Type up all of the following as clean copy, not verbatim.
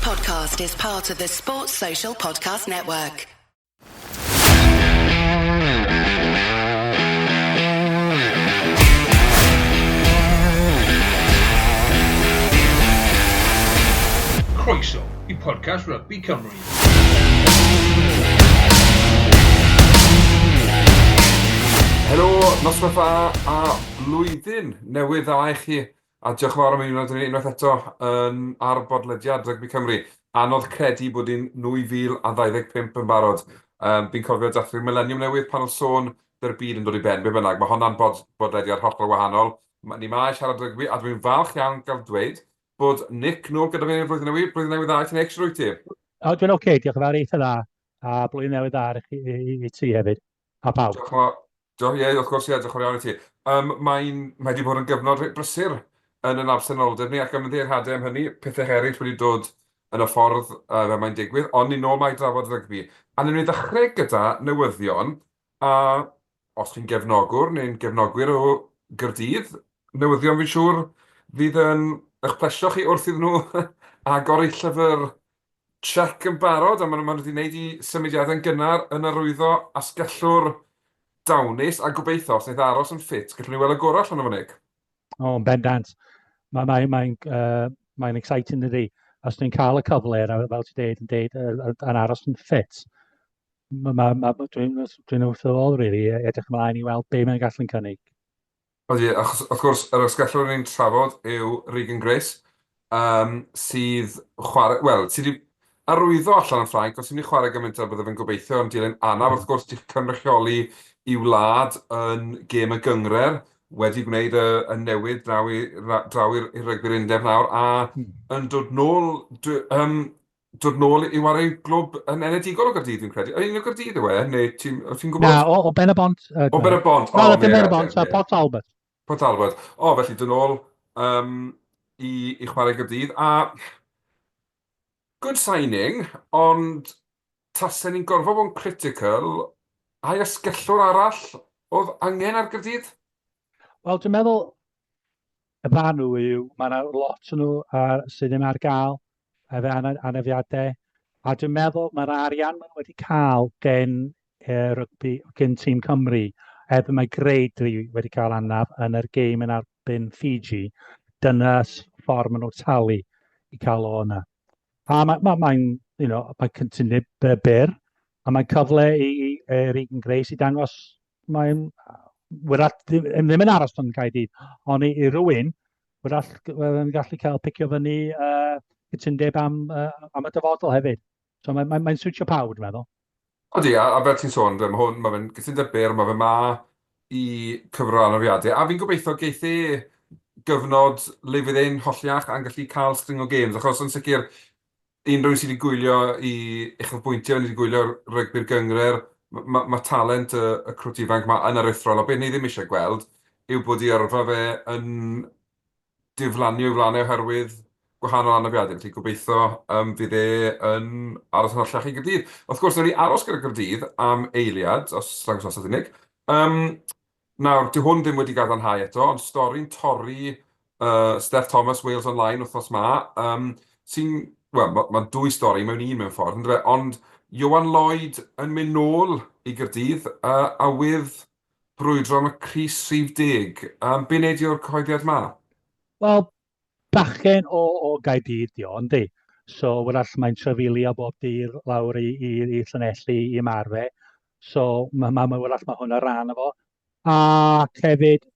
podcast is part of the Sports Social Podcast Network. Croeso i podcast Rugby Cymru. Helo, noswaith dda a blwyddyn newydd dda i chi. A diolch yn fawr am ymuno â ni unwaith eto yn ar bodlediad Rygbi Cymru. Anodd credu bod hi'n 2025 yn barod. Um, fi'n cofio dathlu'r mileniwm newydd pan oedd sôn dy'r byd yn dod i ben, be bynnag. Mae honna'n bod, bodlediad hollol wahanol. Ni 'ma i siarad rygbi a dwi'n falch iawn gael dweud bod Nick nôl gyda fi yn y flwyddyn newydd. Blwyddyn newydd dda i ti Nick, shwt wyt ti? O, dwi'n oce, okay, diolch yn fawr, eitha dda. A blwyddyn newydd dda i, i, i ti hefyd. A pawb. Diolch yn fawr. Diolch, ie, wrth gwrs, ie, diolch yn fawr iawn i ti. Um, mae'n, mae wedi bod yn gyfnod reit brysur yn yn absenoldeb ni ac ymddiheuriadau am hynny, pethau eraill wedi dod yn y ffordd uh, fel mae'n digwydd, ond ni nôl 'ma i drafod rygbi. A newn ni ddechrau gyda newyddion, a os chi'n gefnogwr neu'n gefnogwyr o Gaerdydd, newyddion fi'n siŵr fydd yn eich plesio chi wrth iddyn nhw agor eu llyfr Check yn barod, a maen nhw, maen nhw wedi gwneud i symudiadau'n gynnar yn arwyddo asgellwr dawnus, a gobeithio, os wneith aros yn ffit, gallwn ni weld y gorau allan o fo, Nick. O, yn bendant. Mae'n mae, mae, uh, mae exciting dydi. Os dwi'n cael y cyfle, a fel ti'n deud, yn deud, uh, yn aros yn ffit, ma, ma, ma, dwi'n dwi wrth y fodd, really, edrych ymlaen i weld be mae'n gallu'n cynnig. Ydy, achos wrth gwrs, yr asgellwr ni'n trafod yw Regan Grace, um, sydd chwarae, wel, sydd wedi arwyddo allan yn Ffrainc, os yw'n chwarae gymaint â bydde fe'n gobeithio yn dilyn anaf, wrth gwrs, di cynrychioli i wlad yn gêm y gynghrair, wedi gwneud y, y newid draw i, draw i'r rygbi'r undeb nawr, a hmm. yn dod nôl, um, dod nôl i ware i glwb yn enedigol o Gaerdydd, fi'n credu. Un o Gaerdydd yw e, neu ti'n ti gwybod? Na, o, o Ben y Bont. Uh, o Ben y Bont, o. Na, dim Ben y Bont, Port Talbot. Port Talbot. O, felly dod nôl um, i, i chwarae Gaerdydd. A good signing, ond tasen ni'n gorfod bod yn critical, ai asgellwr arall oedd angen ar Gaerdydd? Wel, dwi'n meddwl y farn nhw yw, mae yna lot o nhw ar, sydd ddim ar gael efo anafiadau, a dwi'n meddwl mae'r arian maen nhw wedi cael gen e, rygbi, gen tîm Cymru, er mae Greidri wedi cael anaf yn yr gêm yn erbyn Fiji, dyna ffordd maen nhw'n talu i cael o yna. A mae'n ma, ma you know, mae cytundeb byr, a mae'n cyfle i, i, i Regan Grace i dangos mae'n wrach ddim, ddim yn aros yn Caerdydd, ond i, i rywun, wrach yn gallu cael picio fyny uh, cytundeb am, uh, am y dyfodol hefyd. So mae'n mae, mae siwtio pawb, dwi'n meddwl. Odi, a, a fel ti'n sôn, mae hwn, mae fe'n gytundeb byr, mae fe ma i cyfro anafiadau, a fi'n gobeithio geith e gyfnod le fydd e'n holliach a'n gallu cael string o games, achos yn sicr, unrhyw un sydd wedi gwylio i uchafbwyntiau, ni wedi gwylio rygbi'r gynghrair, ma' ma' talent y y crwt ifanc 'ma yn aruthrol, a be ni ddim eisiau gweld yw bod ei yrfa fe yn diflannu o'i flaen e oherwydd gwahanol anafiadau. Felly gobeithio yym fydd e yn aros yn holliach i Gaerdydd. Wrth gwrs, wnawn ni aros gyda Gaerdydd am eiliad, os nag oes os Nick. Yym Nawr, dyw hwn ddim wedi gadarnhau eto, ond stori'n torri uh, Steph Thomas, Wales Online wythnos ma, um, sy'n, wel, mae'n ma dwy stori mewn un mewn ffordd, yndyfe? Ond Ioan Lloyd yn mynd nôl i Gaerdydd, uh, awydd brwydro am y crys rhif deg. Um, be wneud i o'r cyhoeddiad ma? Wel, Bachgen o o Gaerdydd 'di o, yndi? So wrach mae'n trafeilio bob dydd lawr i i i Llanelli i ymarfer. So ma' ma' ma' wrach ma' hwnna rhan o fo. Ac hefyd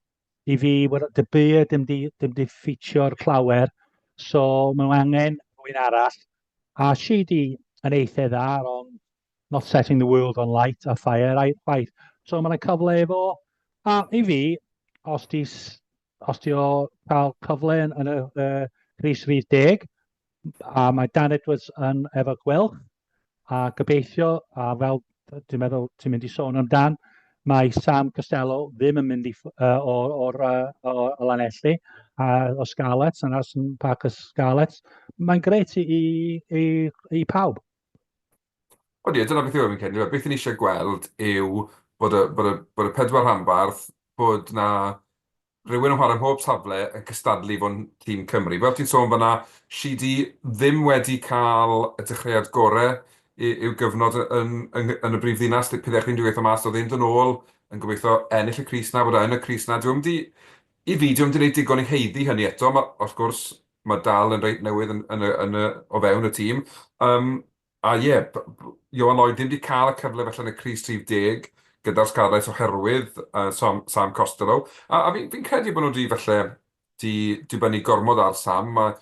i fi, wrach De Beer dim 'di dim 'di ffitio'r llawer, so maen nhw angen rhywun arall. A Sheedy yn eitha dda, ond not setting the world on light a fire chwaith. So mae yna cyfle efo, a i fi, os di os di o cael cyfle yn, yn y uh, crys rhif deg, a mae Dan Edwards yn efo Gweilch, a gobeithio, a fel dwi'n meddwl ti'n mynd i sôn amdan, mae Sam Costello ddim yn mynd i, uh, o'r, or, uh, o, o Lanelli, a o Scarlets, yn aros yn Parc y Scarlets. Mae'n grêt i, i, i, i pawb. Odi, a dyna beth yw e fi'n credu. Beth ni eisiau gweld yw bod y, bod y, bod y pedwar rhanbarth, bod 'na rhywun yn chwarae mhob safle yn cystadlu i fod yn tîm Cymru. Fel ti'n sôn fan'na, Sheedy ddim wedi cael y dechreuad gorau i'w gyfnod yn, yn, yn y brif ddinas. Pethau chdi'n gweithio mas, oedd e'n dod nôl yn gobeithio ennill y crys 'na, bod e yn y crys 'na. Dyw e'm 'di, i fi, dyw e'm 'di gwneud digon i haeddu hynny eto. Ma, wrth gwrs, mae dal yn reit newydd yn, yn, y, yn y, o fewn y tîm. Um, A ie, Ioan Lloyd ddim 'di cael y cyfle falle yn y crys rhif deg gyda'r Scarlets oherwydd yy Sam Sam Costelow. A a fi'n fi'n credu bod nhw 'di falle 'di dibynnu gormod ar Sam. Ma'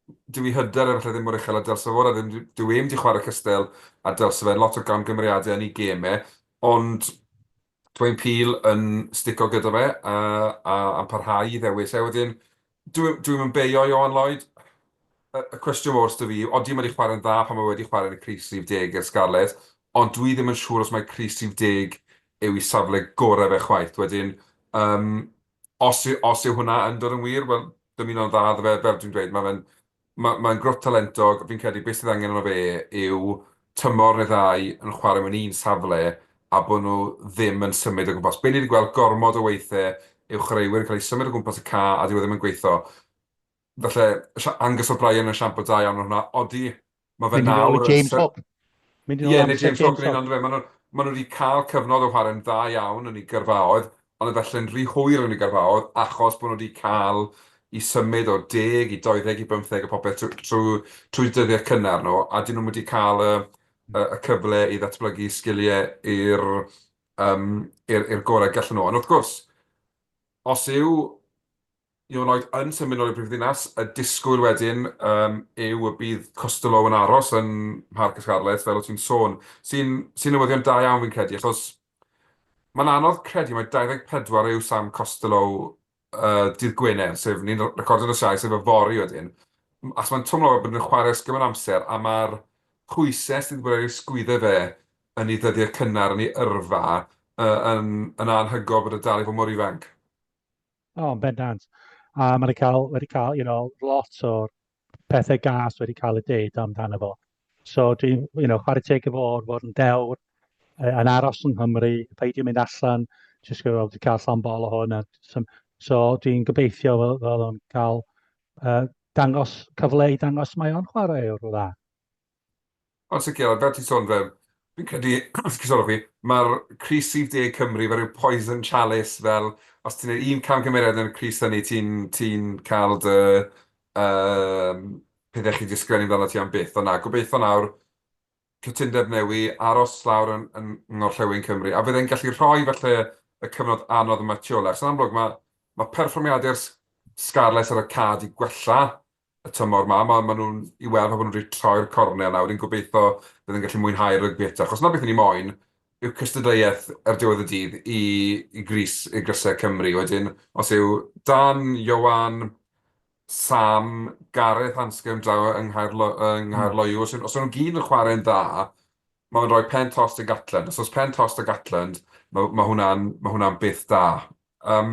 dyw ei hyder e falle ddim mor uchel â dylse fod a ddim dyw e'm 'di chwarae cystal â dylse fe. Lot o gamgymeriadau yn ei gêm e, ond Dwayne Peel yn stico gyda fe a a a'n parhau i ddewis e. Wedyn dwi dwi'm yn beio Ioan Lloyd. Y y cwestiwn mawr sydd 'da fi yw, odi mae wedi chwarae'n dda pan mae wedi chwarae yn y crys rhif deg i'r Scarlets, ond dwi ddim yn siŵr os mai crys rhif deg yw ei safle gorau fe chwaith. Wedyn yym os yw os yw hwnna yn dod yn wir, wel, dymuno'n dda iddo fe. Fel dwi'n dweud, mae fe'n Ma' mae'n grwt talentog, fi'n credu beth sydd angen arno fe yw tymor neu ddau yn chwarae mewn un safle a bod nhw ddim yn symud o gwmpas. Be ni wedi gweld gormod o weithiau yw chwaraewyr yn cael eu symud o gwmpas y ca a dyw e ddim yn gweithio. Falle Angus O'Brien yn esiampl da iawn o hwnna. Odi, mae fe Mynd yn ôl nawr i yn... James Hook. Mynd yn Ie, ôl neu amser James Hook James yn Hook. union, on'd yfe? Maen nhw maen nhw wedi cael cyfnod o chwarae'n dda iawn yn eu gyrfaoedd, ond efallai'n rhy hwyr yn eu gyrfaoedd achos bod nhw wedi cael eu symud o deg i 20 i bymtheg a popeth trwy trwy trwy dyddiau cynnar nhw, a 'dyn nhw'm wedi cael y y y cyfle i ddatblygu sgiliau i'r yym i'r i'r gorau gallen nhw. Ond wrth gwrs, os yw Ieuan Lloyd yn symud nôl i'r brifddinas. Y disgwyl wedyn yym yw y bydd Costelow yn aros yn Mharc y Scarlets, fel o't ti'n sôn, sy'n sy'n newyddion da iawn fi'n credu, achos mae'n anodd credu mai 24 yw Sam Costelow yy dydd Gwener, sef ni'n recordio nos Iau, sef yfory wedyn, achos mae'n twmlo fel bod nhw'n chwarae ers gymaint o amser, a mae'r pwysau sydd wedi bod ar ei sgwyddau fe yn ei ddyddiau cynnar yn ei yrfa yy yn yn anhygoel bod e dal i fod mor ifanc. O, yn bendant. A mae wedi cael, wedi cael, you know, lot o'r pethau gas wedi cael eu deud amdano fo. So dwi'n, you know, chwarae teg efo fo, fod yn dewr, yn aros yng Nghymru, peidio mynd allan, jyst gwybod, wedi cael llond bol o hwn. A, so dwi'n gobeithio fel, fel o'n cael dangos cyfle i dangos mae o'n chwarae o'r dda. Ond sicr, a fel ti'n sôn fe, fi'n credu, esgusodwch fi, mae'r crys rhif deg Cymru fel rhyw poison chalice, fel os ti'n gwneud un camgymeriad yn y crys hynny, ti'n ti cael dy yym, pethau chi 'di ysgrifennu amdano ti am byth. Ond na, gobeithio nawr, cytundeb newi, aros lawr yn, yn ngorllewin Cymru, a fydd e'n gallu rhoi falle y cyfnod anodd yma tu ôl. E. Achos yn amlwg mae, mae perfformiadau'r Scarlets ar y ca 'di gwella y tymor 'ma. Ma' ma' nhw'n i weld fel bod nhw wedi troi'r cornel nawr. Ni'n gobeithio bydd yn gallu mwynhau'r rygbi eto, achos 'na beth 'y ni moyn yw cystadleuaeth ar diwedd y dydd i i grys i grysau Cymru. Wedyn, os yw Dan, Ioan, Sam, Gareth Anscombe draw yng Nghaerlo- yng Nghaerloyw, os os ydyn nhw gyd yn chwarae'n dda, mae'n rhoi pen tost i Gatland. Os oes pen tost i Gatland, ma' ma' hwnna'n ma' hwnna'n beth da. Yym.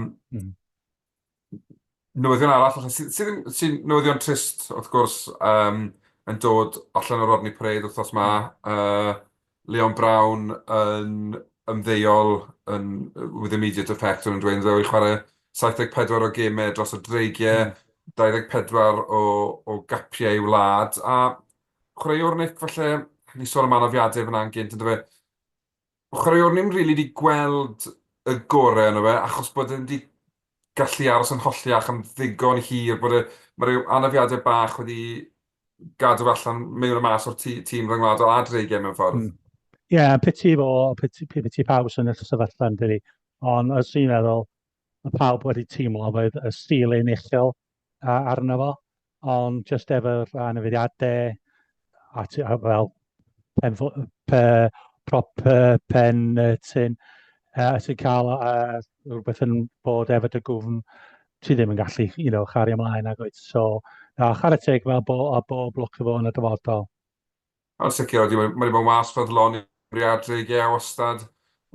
Newyddion arall falle sydd sydd yn sy'n newyddion trist wrth gwrs yym yn dod allan o Rodney Parade wythnos 'ma. Yy Leon Brown yn ymddeol yn with immediate effect o'n nhw'n dweud yn do, i chwarae 74 o gemau dros y Dreigiau, 24 o o gapiau i'w wlad. A chwaraewr Nick falle, ni'n sôn am anafiadau fan'na yn gynt yndyfe, chwaraewr ni'm rili 'di gweld y gorau yno fe, achos bod e ddim 'di gallu aros yn holliach am ddigon hir, bod e... mae rhyw anafiadau bach wedi gadw fe allan mewn a mas o'r tîm rhyngwladol a Dreigiau mewn ffordd. Hmm. Ie, yeah, piti fo, piti, piti pawb sy'n y sefyllfa yn dydi. Ond os i'n meddwl, mae pawb wedi teimlo bod y ceiling uchel arno fo, ond jyst efo'r anafiadau, a ti, a fel pen, pe, prop pen tyn, uh, ti'n cael uh, rhywbeth yn bod efo dy gwfn, ti ddim yn gallu, you know, chario ymlaen ag oed. So, na, chwarae teg fel bo, a bob lwc efo yn y dyfodol. Yn sicr, odi, mae wedi bod yn was ffyddlon i Gymru a'r Dreigiau wastad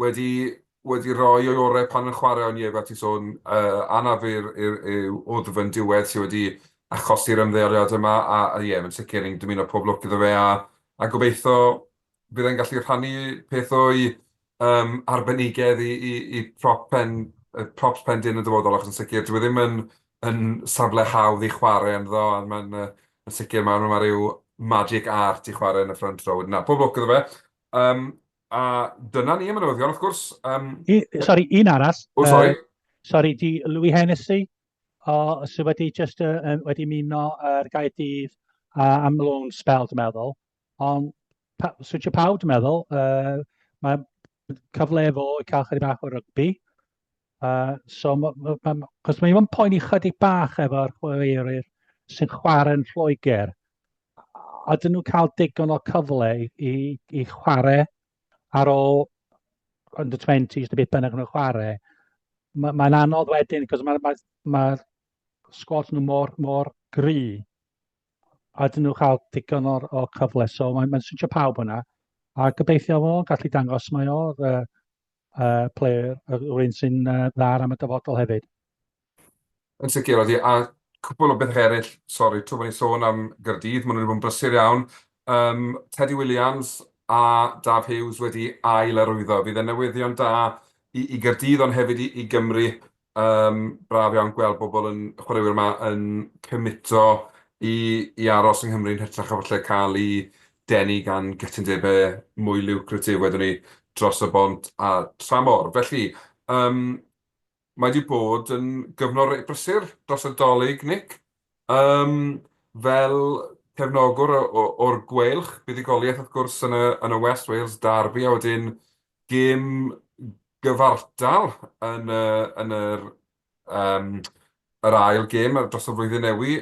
wedi wedi rhoi o'i orau pan yn chwarae, ond ie, fel ti'n sôn, uh, anaf i'r i'w wddf yn diwedd sydd wedi achosi'r ymddeoliad yma, a, a ie, yn sicr, ni'n dymuno pob lwc iddo fe, a, a gobeithio bydd e'n gallu rhannu peth o'i um, arbenigedd i, i, i prop pen props pen dyn y dyfodol, achos yn sicr, dyw e ddim yn, yn safle hawdd i chwarae ynddo, a mae'n yn sicr mae ma rhyw magic art i chwarae yn y front row. Na, pob lwc iddo fe. Um, a dyna ni am y newyddion, wrth gwrs. Um, I, sorry, un arall. Oh, sorry. Sorry, di Louis Hennessy, o, sydd wedi just, wedi muno ar Gaerdydd am loan spell, dwi'n meddwl. Ond pa, switio pawb, dwi'n meddwl. Mae cyfle efo i cael chydig bach o rygbi. So, ma, ma, ma, cos mae'n poeni chydig bach efo'r chwaraewyr sy'n chwarae yn Lloegr. A dyn nhw'n cael digon o cyfle i, i, i chwarae ar ôl under 20s neu beth bynnag nhw'n chwarae. Mae'n ma anodd wedyn, cos mae ma, ma sgwad nhw mor, mor gry a dyn nhw cael digon o'r, o cyfle. So mae'n mae switio pawb hwnna. A gobeithio fo gallu dangos mae o'r player, rhywun sy'n dda am y dyfodol hefyd. Yn sicr, ydy. A cwpl o bethau eraill, sori, trwy bod ni'n sôn am Gaerdydd, maen nhw wedi bod yn brysur iawn. Um, Teddy Williams a Daf Hughes wedi ail arwyddo. Fydd e'n newyddion da i, i Gaerdydd, ond hefyd i, i Gymru. Yym, braf iawn gweld bobl yn, chwaraewyr 'ma yn cymito i i aros yng Nghymru yn hytrach na falle cael eu denu gan gytundebau mwy lucrative wedwn ni dros y bont a tramor. Felly, yym, mae 'di bod yn gyfnod reit brysur dros y Dolig, Nick. Yym, fel cefnogwr o o o'r Gweilch, buddugoliaeth wrth gwrs yn y yn y West Wales Derby a wedyn gêm gyfartal yn y yn yr yym yr ail gêm dros y flwyddyn newi.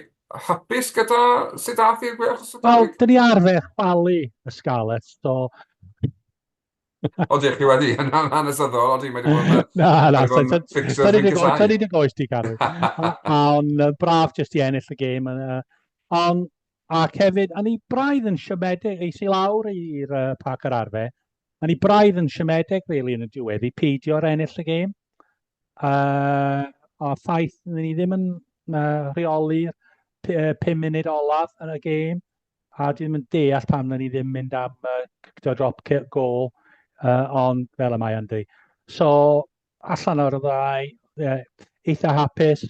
Hapus gyda sut ath i'r Gweilch dros y Wel, Dolig? dyn ni arfer chwalu y Scarlets, so... Odi, chi wedi, yn hanesyddol, odi, mae wedi bod yn... Na, na, mae wedi bod yn fixture fi'n casáu. Da ni wedi goes di, Gary. Ond braf jyst i ennill y gêm. Ond, ac hefyd, a ni braidd yn siomedig, eis i lawr i'r Parc yr Arfe, a ni braidd yn siomedig, really, yn y diwedd, i peidio ar ennill y gêm. A ffaith, ni ddim yn rheoli'r 5 munud olaf yn y gêm, a dwi ddim yn deall pam na ni ddim mynd am drop goal, ond fel y mae yn di. So, allan o'r ddau, eitha hapus,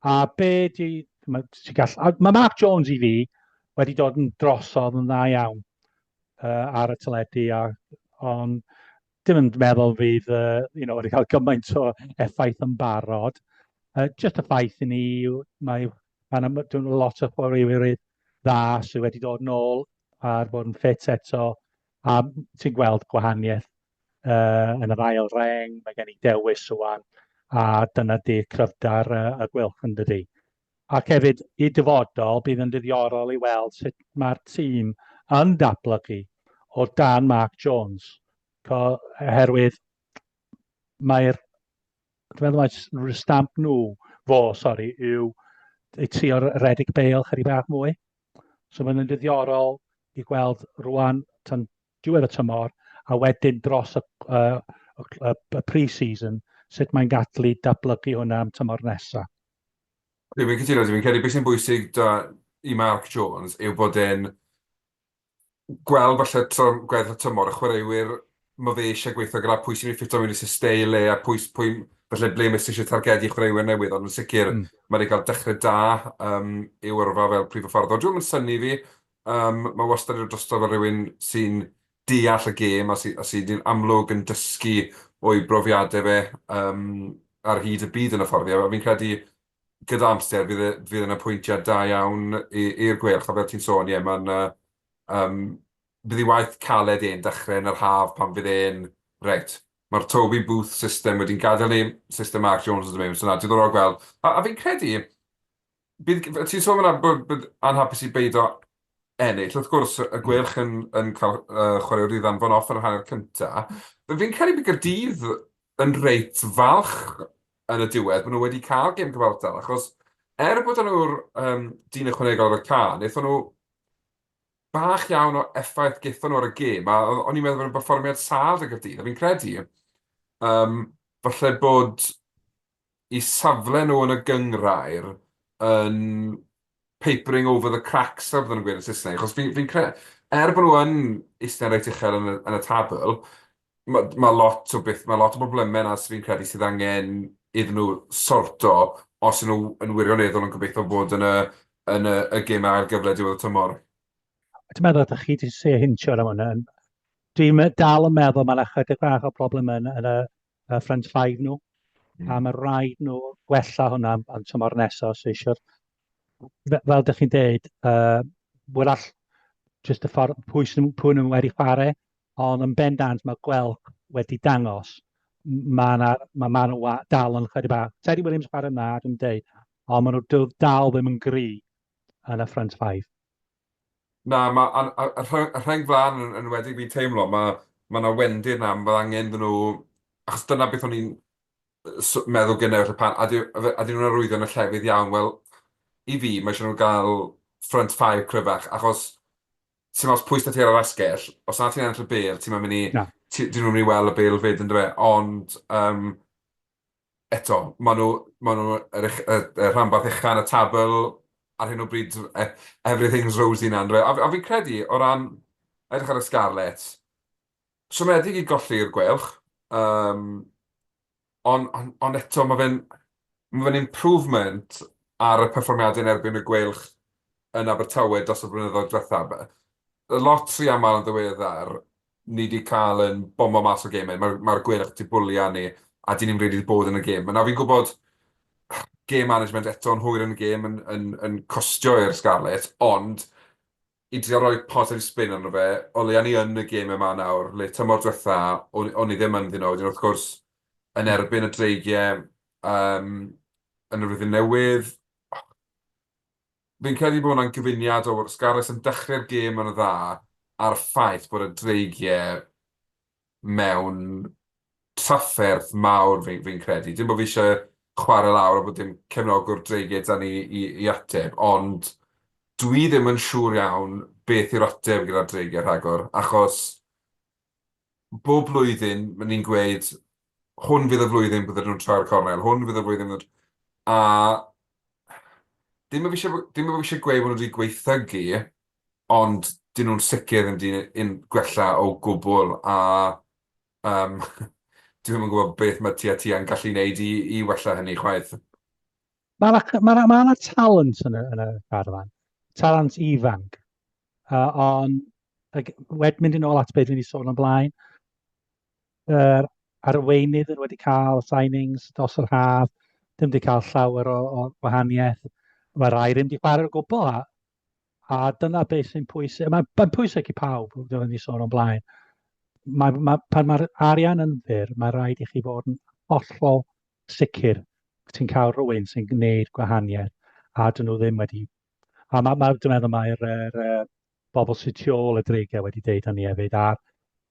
a be di, ma, ti gall, a mae Mark Jones i fi wedi dod yn drosodd yn dda iawn ar y teledu, a, ond dim yn meddwl fydd you know, wedi cael gymaint o effaith yn barod. Just y ffaith i ni, mae, mae yna lot o chwaraewyr dda sydd wedi dod nôl ar fod yn ffit eto, a ti'n gweld gwahaniaeth yn yr ail reng, mae gen i dewis rwan, a dyna di cryfder y Gweilch yn dydi. Ac hefyd, i dyfodol, bydd yn ddiddorol i weld sut mae'r tîm yn datblygu o dan Mark Jones, oherwydd mae'r, dwi'n meddwl mae stamp nhw, fo, sori, yw eu trio redeg bale chydig bach mwy. So mae'n ddiddorol i gweld rwan tan diwedd y tymor a wedyn dros y, uh, y, y pre-season sut mae'n gallu datblygu hwnna am tymor nesaf. Dwi'n cytuno, dwi'n credu beth sy'n bwysig da i Mark Jones yw bod e'n gweld falle tro gweddill y tymor y chwaraewyr mae fe eisiau gweithio gyda pwy sy'n mynd i ffito mewn i steil e a pwy, pwy falle ble mae eisiau targedu chwaraewyr newydd, ond yn sicr mae wedi cael dechrau da i'w yrfa fel prif hyfforddwr. Dwi'm yn synnu fi, mae wastad wedi dod drosto fel rhywun sy'n deall y gêm a sy, a sy'n amlwg yn dysgu o'i brofiadau fe ar hyd y byd yn y ffordd. A fi'n credu gyda amser fydd e, fydd e'n apwyntiad da iawn i'r Gweilch, a fel ti'n sôn, ie, mae'n um, bydd ei waith caled e'n dechrau yn yr haf pan fydd e'n, reit, mae'r Toby Booth system wedi'n gadael ni, system Mark Jones yn dod mewn, so na, diddorol gweld. A fi'n credu, bydd, ti'n sôn fan'na bod, bod anhapus i beido ennill, wrth gwrs, y Gweilch yn, yn cael chwaraewr i ddanfon off yn yr hanner cynta. Fi'n credu bydd Gaerdydd yn reit falch yn y diwedd bod nhw wedi cael gêm cyfartal, achos er bod nhw'r um, dyn ychwanegol ar y ca, wnaethon nhw bach iawn o effaith gaethon nhw ar y gêm, a o'n i'n meddwl bod yn berfformiad sâl 'da Gaerdydd, a fi'n credu um, falle bod i safle nhw yn y gynghrair yn papering over the cracks, fel bydden nhw'n gweud yn Saesneg, achos fi'n fi cre... Er bod nhw yn eistedd reit uchel yn y, yn y tabl, mae ma lot o beth, mae lot o broblemau yna sydd fi'n credu sydd angen iddyn nhw sorto os 'y nhw yn wirioneddol yn gobeithio bod yn y yn y y gemau ail gyfle diwedd y tymor. Dwi'n meddwl ydych chi wedi se hintio ar hwnna. Dwi'n dal yn meddwl mae yna chydig bach o broblem yn, yn y, y front five nhw. A mae rhaid nhw gwella hwnna am tymor nesaf os eisiau'r... Fel ydych chi'n deud, uh, wrach jyst y ffordd pwy sy'n pwy nhw wedi chwarae, ond yn bendant mae Gwelch wedi dangos mae yna ma, ma nhw dal yn chydig bach. Teddy Williams chwarae yna, dwi'n deud, ond maen nhw dal ddim yn gry yn y front five. Na, ma' a a y rhe- y rheng flaen yn enwedig fi'n teimlo, ma' ma' 'na wendid 'na, ma' angen iddyn nhw... Achos dyna beth o'n i'n s- meddwl gynnau falle pan... A 'di a 'dyn nhw'n arwyddo yn y llefydd iawn? Wel, i fi, mae isie nhw gael front five cryfach, achos sim ots pwy sy 'da ti ar yr asgell, os na ti'n ennill y bêl, ti'm yn mynd i... Na. ...ti 'dyn nhw'm yn mynd i weld y bêl 'fyd yndyfe? Ond yym eto, maen nhw, maen nhw yr uch- y y rhanbarth ucha yn y tabl ar hyn o bryd, e- everything's rosy 'na yndyfe? A a fi'n credu o ran edrych ar y Scarlets, siomedig i golli i'r Gweilch, yym, ond ond ond eto ma' fe'n ma' fe'n improvement ar y perfformiadau yn erbyn y Gweilch yn Abertawe dros y blynyddoedd diwethaf. Lot rhy aml yn ddiweddar, ni 'di cael yn bombo mas o gemau. Mae'r mae'r Gweilch 'di bwlian ni a 'dyn ni'm rili 'di bod yn y gêm. Nawr fi'n gwybod game management eto'n hwyr yn y gêm yn yn yn costio i'r Scarlets, ond i drio rhoi positive spin arno fe, o leia ni yn y gêm yma nawr, le tymor diwetha o'n o'n i ddim ynddyn nhw. Wedyn wrth gwrs yn erbyn y Dreigiau yym yn y flwyddyn newydd, Fi'n credu bod hwnna'n gyfuniad o Scarlets yn dechrau'r gêm yn dda a'r ffaith bod y Dreigiau mewn trafferth mawr fi fi'n credu. Dim bod fi isie chwarae lawr a bod dim cefnogwr Dreigiau 'da ni i i ateb, ond dwi ddim yn siŵr iawn beth yw'r ateb gyda'r Dreigiau rhagor, achos bob blwyddyn ma' ni'n gweud hwn fydd y flwyddyn bydden nhw'n troi'r cornel, hwn fydd y flwyddyn bydden nhw'n... A dim bo' fi isie dim bo' fi isie gweud bod nhw wedi gwaethygu, ond 'dyn nhw'n sicr ddim 'di un- gwella o gwbl, a yym dwi ddim yn gwybod beth mae TRT yn gallu wneud i i wella hynny chwaith. Mae 'na ma' 'na ma' 'na talent yn y yn y garfan, talent ifanc, uh, ond ag, wedi mynd yn ôl at beth dwi wedi sôn o'n blaen, yr arweinydd yn wedi cael signings dros yr haf, ddim wedi cael llawer o, o wahaniaeth. Mae rai ddim wedi chwarae o gwbl, a, a dyna beth sy'n pwysig. Mae'n mae pwysig i pawb, dwi'n wedi sôn o'n blaen. Mae, mae, pan mae'r arian yn fyr, mae rhaid i chi fod yn hollol sicr ti'n cael rhywun sy'n gwneud gwahaniaeth, a dyn nhw ddim wedi... A ma, ma, dwi'n meddwl mae'r er, er, bobl sy'n tu ôl y dreigiau wedi deud hynny hefyd, a'r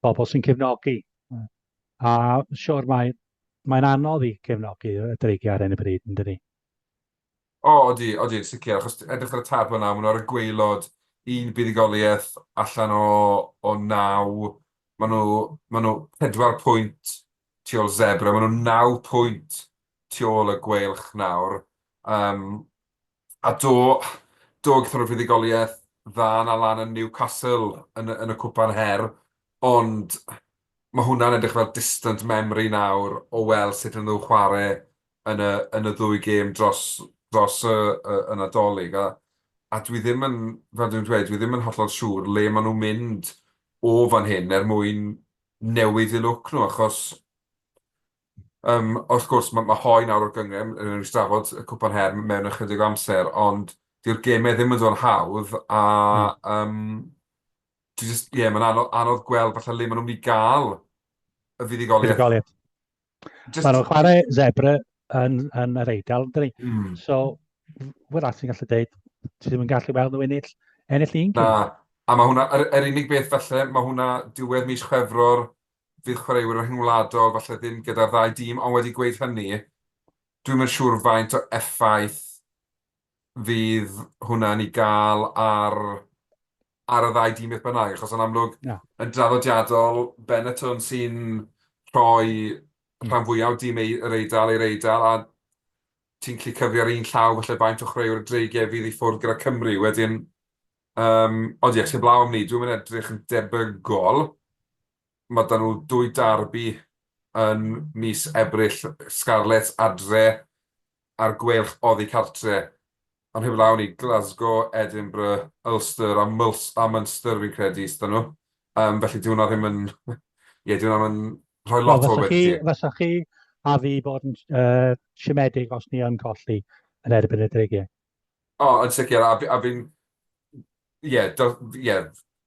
bobl sy'n cefnogi. A siwr mae, mae'n anodd i cefnogi y dreigiau ar hyn o bryd, yn dydi? O, odi, odi, yn sicr, achos edrych ar y tabl nawr, maen nhw ar y gwaelod, un buddugoliaeth allan o o naw, maen nhw maen nhw pedwar pwynt tu ôl Zebre, maen nhw naw pwynt tu ôl y Gweilch nawr. Yym, a do, do, gaethon nhw fuddugoliaeth dda 'na lan yn Newcastle yn y yn y Cwpan Her, ond ma' hwnna'n edrych fel distant memory nawr o weld sut o'n nhw'n chwarae yn y yn y ddwy gêm dros dros y y y Nadolig a a dwi ddim yn, fel dwi'n dweud, dwi ddim yn hollol siŵr le maen nhw'n mynd o fan hyn er mwyn newid eu lwc nhw achos yym wrth gwrs ma' ma' Hoe nawr o'r gynghrair, wnawn ni drafod y Cwpan Her mewn ychydig o amser, ond dyw'r gemau ddim yn dod yn hawdd a yym dwi jyst, ie, mae'n anodd anodd gweld falle le maen nhw'n mynd i gael y fuddugoliaeth. Fuddugoliaeth. Just... Maen nhw'n chwarae Zebre yn, yn yr Eidal, dyn ni. So, wrach ti'n gallu deud, ti ddim yn gallu weld nhw ennill, ennill un Na, a mae hwnna, yr, yr unig beth falle, mae hwnna diwedd mis Chwefror, fydd chwaraewyr yn rhyngwladol, falle ddim gyda'r ddau dîm, ond wedi gweud hynny, dwi'm yn siŵr faint o effaith fydd hwnna'n ei gael ar ar y ddau dîm beth bynnag, achos yn amlwg, Na. yn draddodiadol, Benetton sy'n rhoi rhan fwyaf o dîm ei- yr Eidal i'r Eidal, a ti'n gallu cyfri ar un llaw falle faint o chwaraewyr y Dreigiau fydd i ffwrdd gyda Cymru. Wedyn, yym, ond ie, heblaw am 'ny, dwi'm yn edrych yn debygol. Mae 'da nhw dwy derby. yn mis Ebrill, Scarlets adre a'r Gweilch oddi cartre. Ond heblaw 'ny, Glasgow, Edinburgh, Ulster a Muls- a Munster fi'n credu sydd 'da nhw. Um, felly dyw hwnna ddim yn... Ie, dyw hwnna ddim yn rhoi lot o Wel, obaith i ti. Fysa chi a fi bod yn uh, siomedig os ni yn colli yn erbyn y Dreigiau. O, yn sicr, a, a fi'n... Ie, ie,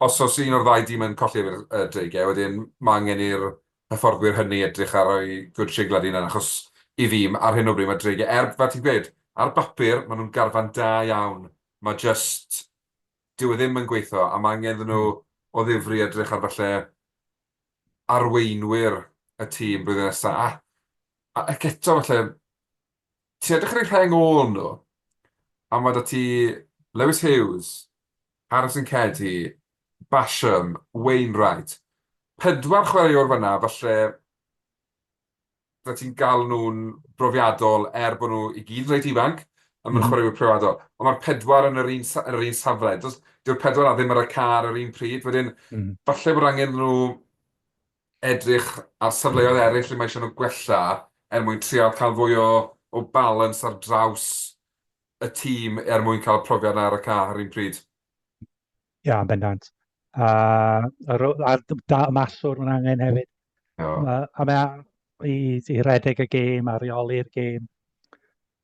os oes un o'r ddau dîm yn colli efo'r uh, Dreigiau, wedyn mae angen i'r hyfforddwyr hynny edrych ar eu good siglad hunan, achos i fi, ar hyn o bryd mae Dreigiau, er, fel ti'n gweud, ar bapur, maen nhw'n garfan da iawn. Mae just, dyw e ddim yn gweithio, a mae angen iddyn nhw o ddifri edrych ar falle arweinwyr y tîm blwyddyn nesaf. A, a, ac eto falle, ti'n edrych ar eu rheng ôl nhw, a mae 'da ti Lewis Hughes, Harrison Keddie, Basham, Wainwright. Pedwar chwaraewr fan'na, falle bydde ti'n galw nhw'n brofiadol er bod nhw i gyd yn reit ifanc, a maen nhw'n chwaraewyr profiadol. Ond mae'r pedwar yn yr un sa- yn yr un safle. Does, dyw'r pedwar 'na ddim ar y car ar yr un pryd. Wedyn, falle bod angen iddyn nhw edrych ar safleoedd eraill lle mae eisiau nhw gwella er mwyn trial cael fwy o o balans ar draws y tîm er mwyn cael profiad 'na ar y ca ar un pryd. Ia, yn bendant. A, a, a da, maswr mae'n angen hefyd. O. Ma, a mae i, i redeg y gêm a reoli'r gêm.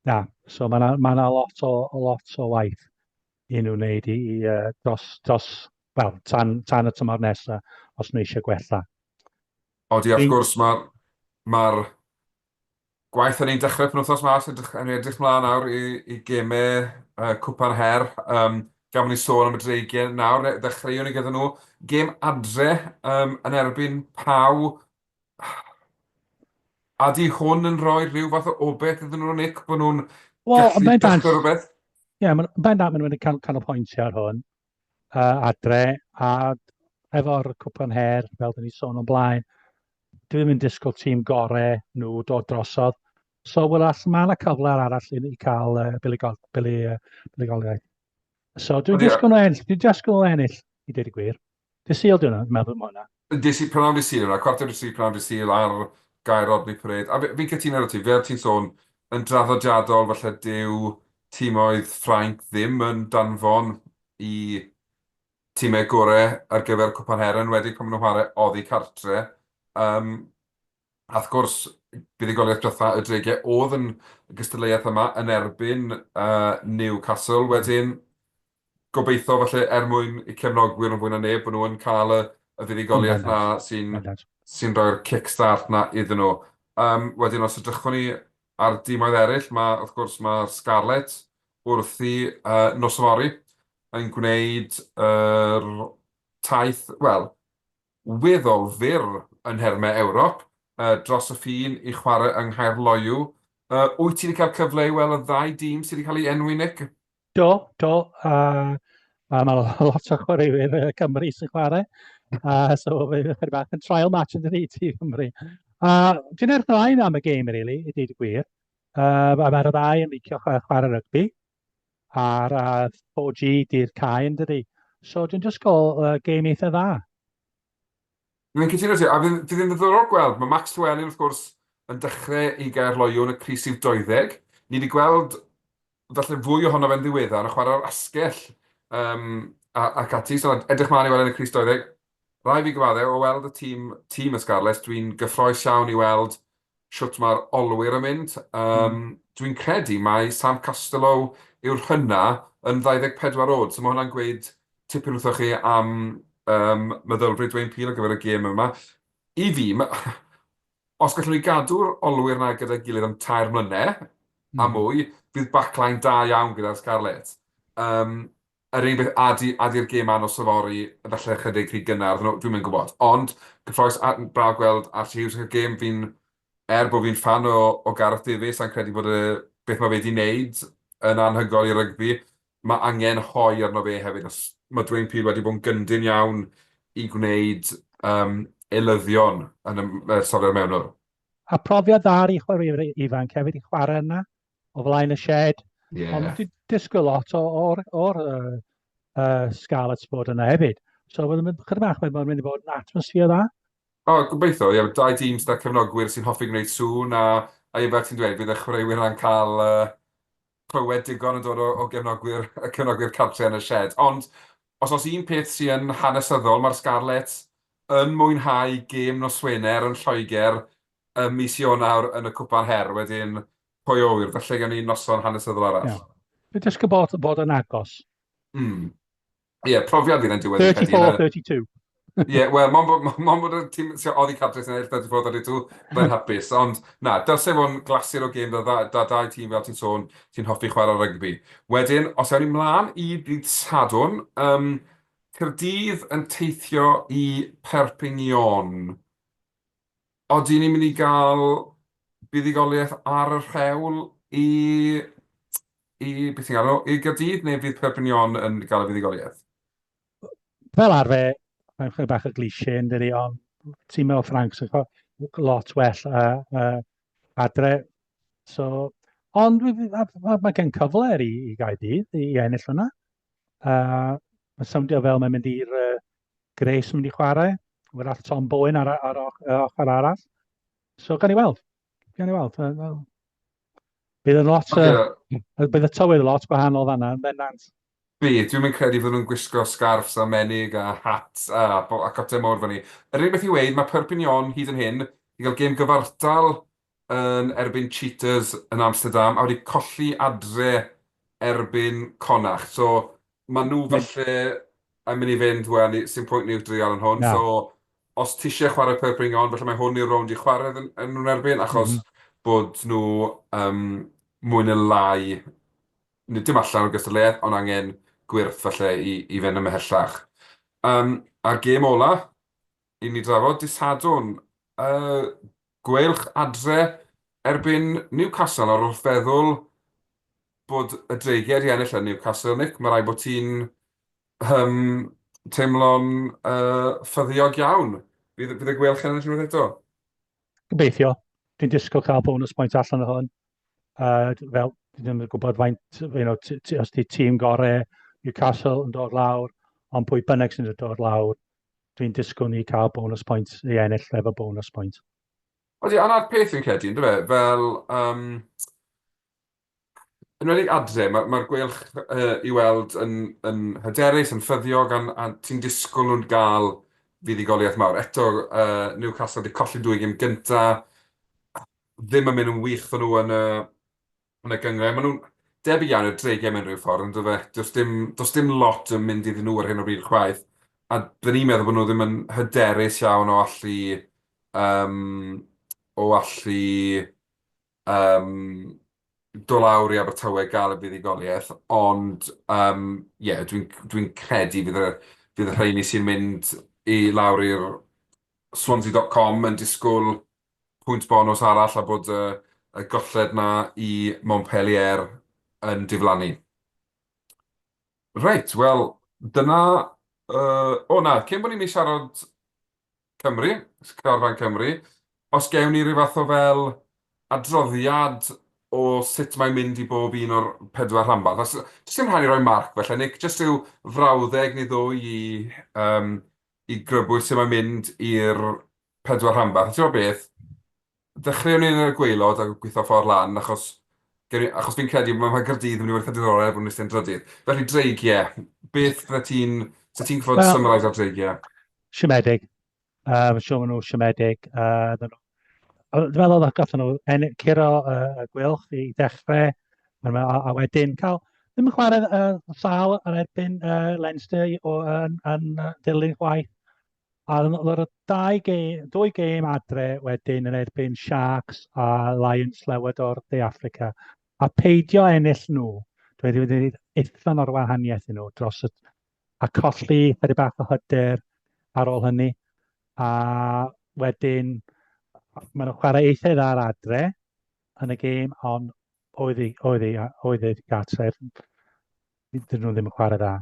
Na, so mae yna ma lot, o, lot o waith i nhw wneud i, i uh, dros, dros, wel, tan, tan y tymor nesaf, os nhw eisiau gwella. Odi, wrth gwrs, mae'r ma gwaith hynny'n dechrau penwythnos 'ma, so edrych, yn edrych mlaen nawr i, i gemau uh, Cwpan Her. Um, gan bod ni'n sôn am y Dreigiau nawr, ddechreuwn ni gyda nhw. Gêm adre um, yn erbyn Pau. A di hwn yn rhoi rhyw fath o obaith iddyn nhw, Nick, bod nhw'n well, gallu dechrau rhywbeth? Ie, yeah, mae'n bendant maen nhw'n mynd i canolbwyntio ar hwn uh, adre, a efo'r cwpan her, fel dyn ni sôn o'n blaen, dwi ddim yn disgwyl tîm gorau nhw dod drosodd. So, wel, mae yna cyfle arall i, i cael uh, buddugol, buddugoliaeth. So, dwi'n disgwyl nhw ennill, dwi'n disgwyl nhw ennill, i dweud y gwir. Dydd Sul 'di hwnna, dwi'n meddwl ma' hwnna. Dydd Sul, prynhawn dydd Sul yw hwnna, cwarter i tri prynhawn dydd Sul ar Gaer Rodney Parade. A fi, fi'n cytuno 'da ti, fel ti'n sôn, yn draddodiadol falle dyw timoedd Ffrainc ddim yn danfon i timau gorau ar gyfer Cwpan Her, yn enwedig pan maen nhw'n chwarae oddi cartre. Um, A wrth gwrs, buddugoliaeth diwetha' y Dreigiau oedd yn y gystadleuaeth yma yn erbyn uh, Newcastle. Wedyn, gobeithio falle er mwyn i cefnogwyr yn fwy na neb bod nhw yn cael y, y fuddugoliaeth na sy'n sy rhoi'r kick-start na iddyn nhw. Um, wedyn, os edrychwn ni ar dimoedd eraill, mae, wrth gwrs, mae'r Scarlets wrthi uh, nos fory yn gwneud yr taith, wel, weddol fyr yn nhermau Ewrop, dros y ffin i chwarae yng Nghaerloyw. Wyt ti wedi cael cyfle i weld y ddau dîm sydd wedi cael ei enwi, Nick? Do, do. A, a mae lot o chwaraewyr Cymru sy'n chwarae. A, so fe chydig bach yn trial match yn dydi i Cymru. A dwi'n edrych ymlaen am y gêm, really, i dweud y gwir. Uh, a mae'r ddau yn licio chwarae rygbi. A'r uh, 4G di'r cae yn dydi. So dwi'n disgwyl uh, gêm eitha dda. Dwi'n cytuno ti, a fydd fydd yn ddiddorol gweld, mae Max Llewellyn wrth gwrs yn dechrau i Gaerloyw yn y crys rhif 20. Ni wedi gweld falle fwy ohono fe'n ddiweddar yn chwarae'r asgell um, a, ac ati, so edrych mlaen i weld yn y crys 20. Rhaid fi gyfadde, o weld y tîm, tîm y Scarlets, dwi'n gyffroes iawn i weld shwt mae'r olwyr yn mynd. Um, mm. Dwi'n credu mai Sam Costelow yw'r hynna yn 24 oed, so mae hwnna'n gweud tipyn wrthoch chi am um, meddylfryd Dwayne Peel ar gyfer y gêm yma. I fi, ma, os gallwn ni gadw'r olwyr yna gyda'i gilydd am 3 mlynedd mm. a mwy, fydd backline da iawn gyda'r Scarlets. Um, Yr unig beth, a 'di a 'di'r gêm anos yfory falle chydig rhy gynnar, no, dwi'm yn gwybod. Ond, cyffroes a braf gweld Archie Hughes yn cael gêm. Fi'n, er bod fi'n ffan o o Gareth Davies a'n credu bod y beth mae fe 'di wneud yn anhygoel i rygbi, mae angen hoe arno fe hefyd, achos mae Dwayne Peel wedi bod yn gyndyn iawn i gwneud um, eilyddion yn y, y safle'r mewnwr. A profiad dda i chwaraewyr ifanc hefyd i chwarae yna. o flaen y shed. Yeah. Ond dwi'n disgwyl lot o'r, or, uh, uh, Scarlets bod yna hefyd. So mae'n mynd chydig bach, mae'n mynd i fod yn atmosffer dda. O, gobeithio, ie. Dau dîm sydd â cefnogwyr sy'n hoffi gwneud sŵn a, a ie, fel ti'n dweud, bydd y chwaraewyr yna'n cael uh, clywed digon yn dod o, o gefnogwyr, y cefnogwyr cartre yn y shed. Ond os oes un peth sy'n hanesyddol, mae'r Scarlets yn mwynhau gêm nos Wener yn Lloegr ym mis Ionawr yn y Cwpan Her. Wedyn, pwy o ŵyr, falle gawn ni noson hanesyddol arall. Yeah. Dwi'n dysgu bod, bod yn agos. Mm. Ie, profiad fydd yn diwedd. 34-32. Ie, wel, mond bod, mond bod y tîm sy'n oddi cartre sy'n ennill 34-32, byddai'n hapus. Ond na, dylse fo'n glasur o gêm da, da, da dau tîm fel ti'n sôn sy'n hoffi chwarae rygbi. Wedyn, os ewn ni mlaen i ddydd Sadwrn, um, Caerdydd yn teithio i Perpignan. Odi ni'n mynd i gael buddugoliaeth ar y rhewl i, i beth ti'n galw, i Gaerdydd, neu fydd Perpignan yn gael y fuddugoliaeth? Fel arfer, mae'n chydig bach o cliché yn dydi, ond ti'n meddwl Ffranc sy'n lot well a, a adre. So, ond mae ma, ma gen cyfle i, i Gaerdydd i, i ennill hwnna. Uh, mae'n sowndio fel mae'n mynd i'r uh, Grace yn mynd i chwarae. Wrach Tom Bowen ar, ar, ar ochr arall. So, gan i weld. Gan i weld. Bydd yn lot, okay. bydd y tywydd lot gwahanol fanna, yn bendant. Bydd, dwi'm yn credu fydden nhw'n gwisgo sgarffs a menig a hats a, a cotau mawr fyny. Yr unig beth i weud, mae Perpignan hyd yn hyn i gael gêm gyfartal yn erbyn Cheetahs yn Amsterdam a wedi colli adre erbyn Connacht. So maen nhw falle yn mynd i fynd, wel, sdim pwynt ni drial yn hwn. So os ti eisiau chwarae Perpignan, falle mae hwn yw'r rownd i chwarae yn, yn nhw'n erbyn, achos mm -hmm. bod nhw um, mwy neu lai, nid dim allan o'r gystadleuaeth, ond angen gwyrth falle i, i fynd ymhellach. Um, a'r gêm ola, i ni drafod, dydd Sadwrn, uh, Gweilch adre erbyn Newcastle. Nawr wrth feddwl bod y Dreigiau wedi ennill yn Newcastle, Nick, mae rhaid bod ti'n um, teimlo'n uh, ffyddiog iawn. Fydd, fydd y Gweilch yn ennill unwaith eto? Gobeithio. Dwi'n disgwyl cael bonus point allan o hwn. Uh, fel, dwi ddim yn gwybod faint, you know, os di tîm gorau Newcastle yn dod lawr, ond pwy bynnag sy'n dod lawr, dwi'n disgwyl ni cael bonus point i ennill efo bonus point. Odi, a 'na'r peth fi'n credu, yndyfe, fel, um, yn enwedig adre, mae'r ma Gweilch uh, i weld yn, yn hyderus, yn ffyddiog, a, a ti'n disgwyl nhw'n gael fuddugoliaeth mawr. Eto, uh, Newcastle wedi colli dwy gêm gynta, ddim yn mynd yn wych ddyn nhw yn y yn y gynghrair. Maen nhw'n debyg iawn i'r Dreigiau mewn rhyw ffordd, yn dyfe? Does dim, does dim lot yn mynd iddyn nhw ar hyn o bryd chwaith. A bydden ni'n meddwl bod nhw ddim yn hyderus iawn o allu, um, o allu um, dod lawr i Abertawe gael y fuddugoliaeth, ond um, yeah, dwi'n dwi credu fydd y, fydd y rheini sy'n mynd i lawr i'r Swansea.com yn disgwyl pwynt bonws arall a bod y, y golled 'na i Montpellier yn diflannu. Reit, wel, dyna... Uh, o na, cyn bod ni'n mynd i siarad Cymru, carfan Cymru, os gewn ni rhyw fath o fel adroddiad o sut mae'n mynd i bob un o'r pedwar rhanbarth. Os, does dim rhaid i roi marc felly, Nick, jyst rhyw frawddeg neu ddwy i, um, i grybwyll sut mae'n mynd i'r pedwar rhanbarth. A ti'n gwybod beth? Dechreuwn ni yn y gwaelod a gweithio ffordd lan, achos, achos fi'n credu mae ma Gaerdydd yn mynd i fod eitha diddorol er bod nhw'n eistedd drydydd. Felly Dreigiau, beth fydde ti'n... Sa ti'n gwybod well, summarise ar Dreigiau? Siomedig. Uh, siŵr maen nhw siomedig. Uh, dwi'n meddwl oedd gathen nhw en, curo uh, y Gweilch i ddechrau, a, a wedyn cael ddim yn chwarae uh, sal yn erbyn uh, Leinster o, yn, yn, yn dilyn chwaith. A oedd y dau gêm, dwy gêm adre wedyn yn erbyn Sharks a Lions Llewod o'r De Affrica. A peidio ennill nhw, dwi wedi gwneud uffern o'r wahaniaeth i nhw dros y... a colli chydig bach o hyder ar ôl hynny. A wedyn, maen nhw'n chwarae eitha dda ar adre yn y gêm, ond oedd hi, oedd hi, oedd hi gartref. Dyn nhw ddim yn chwarae dda.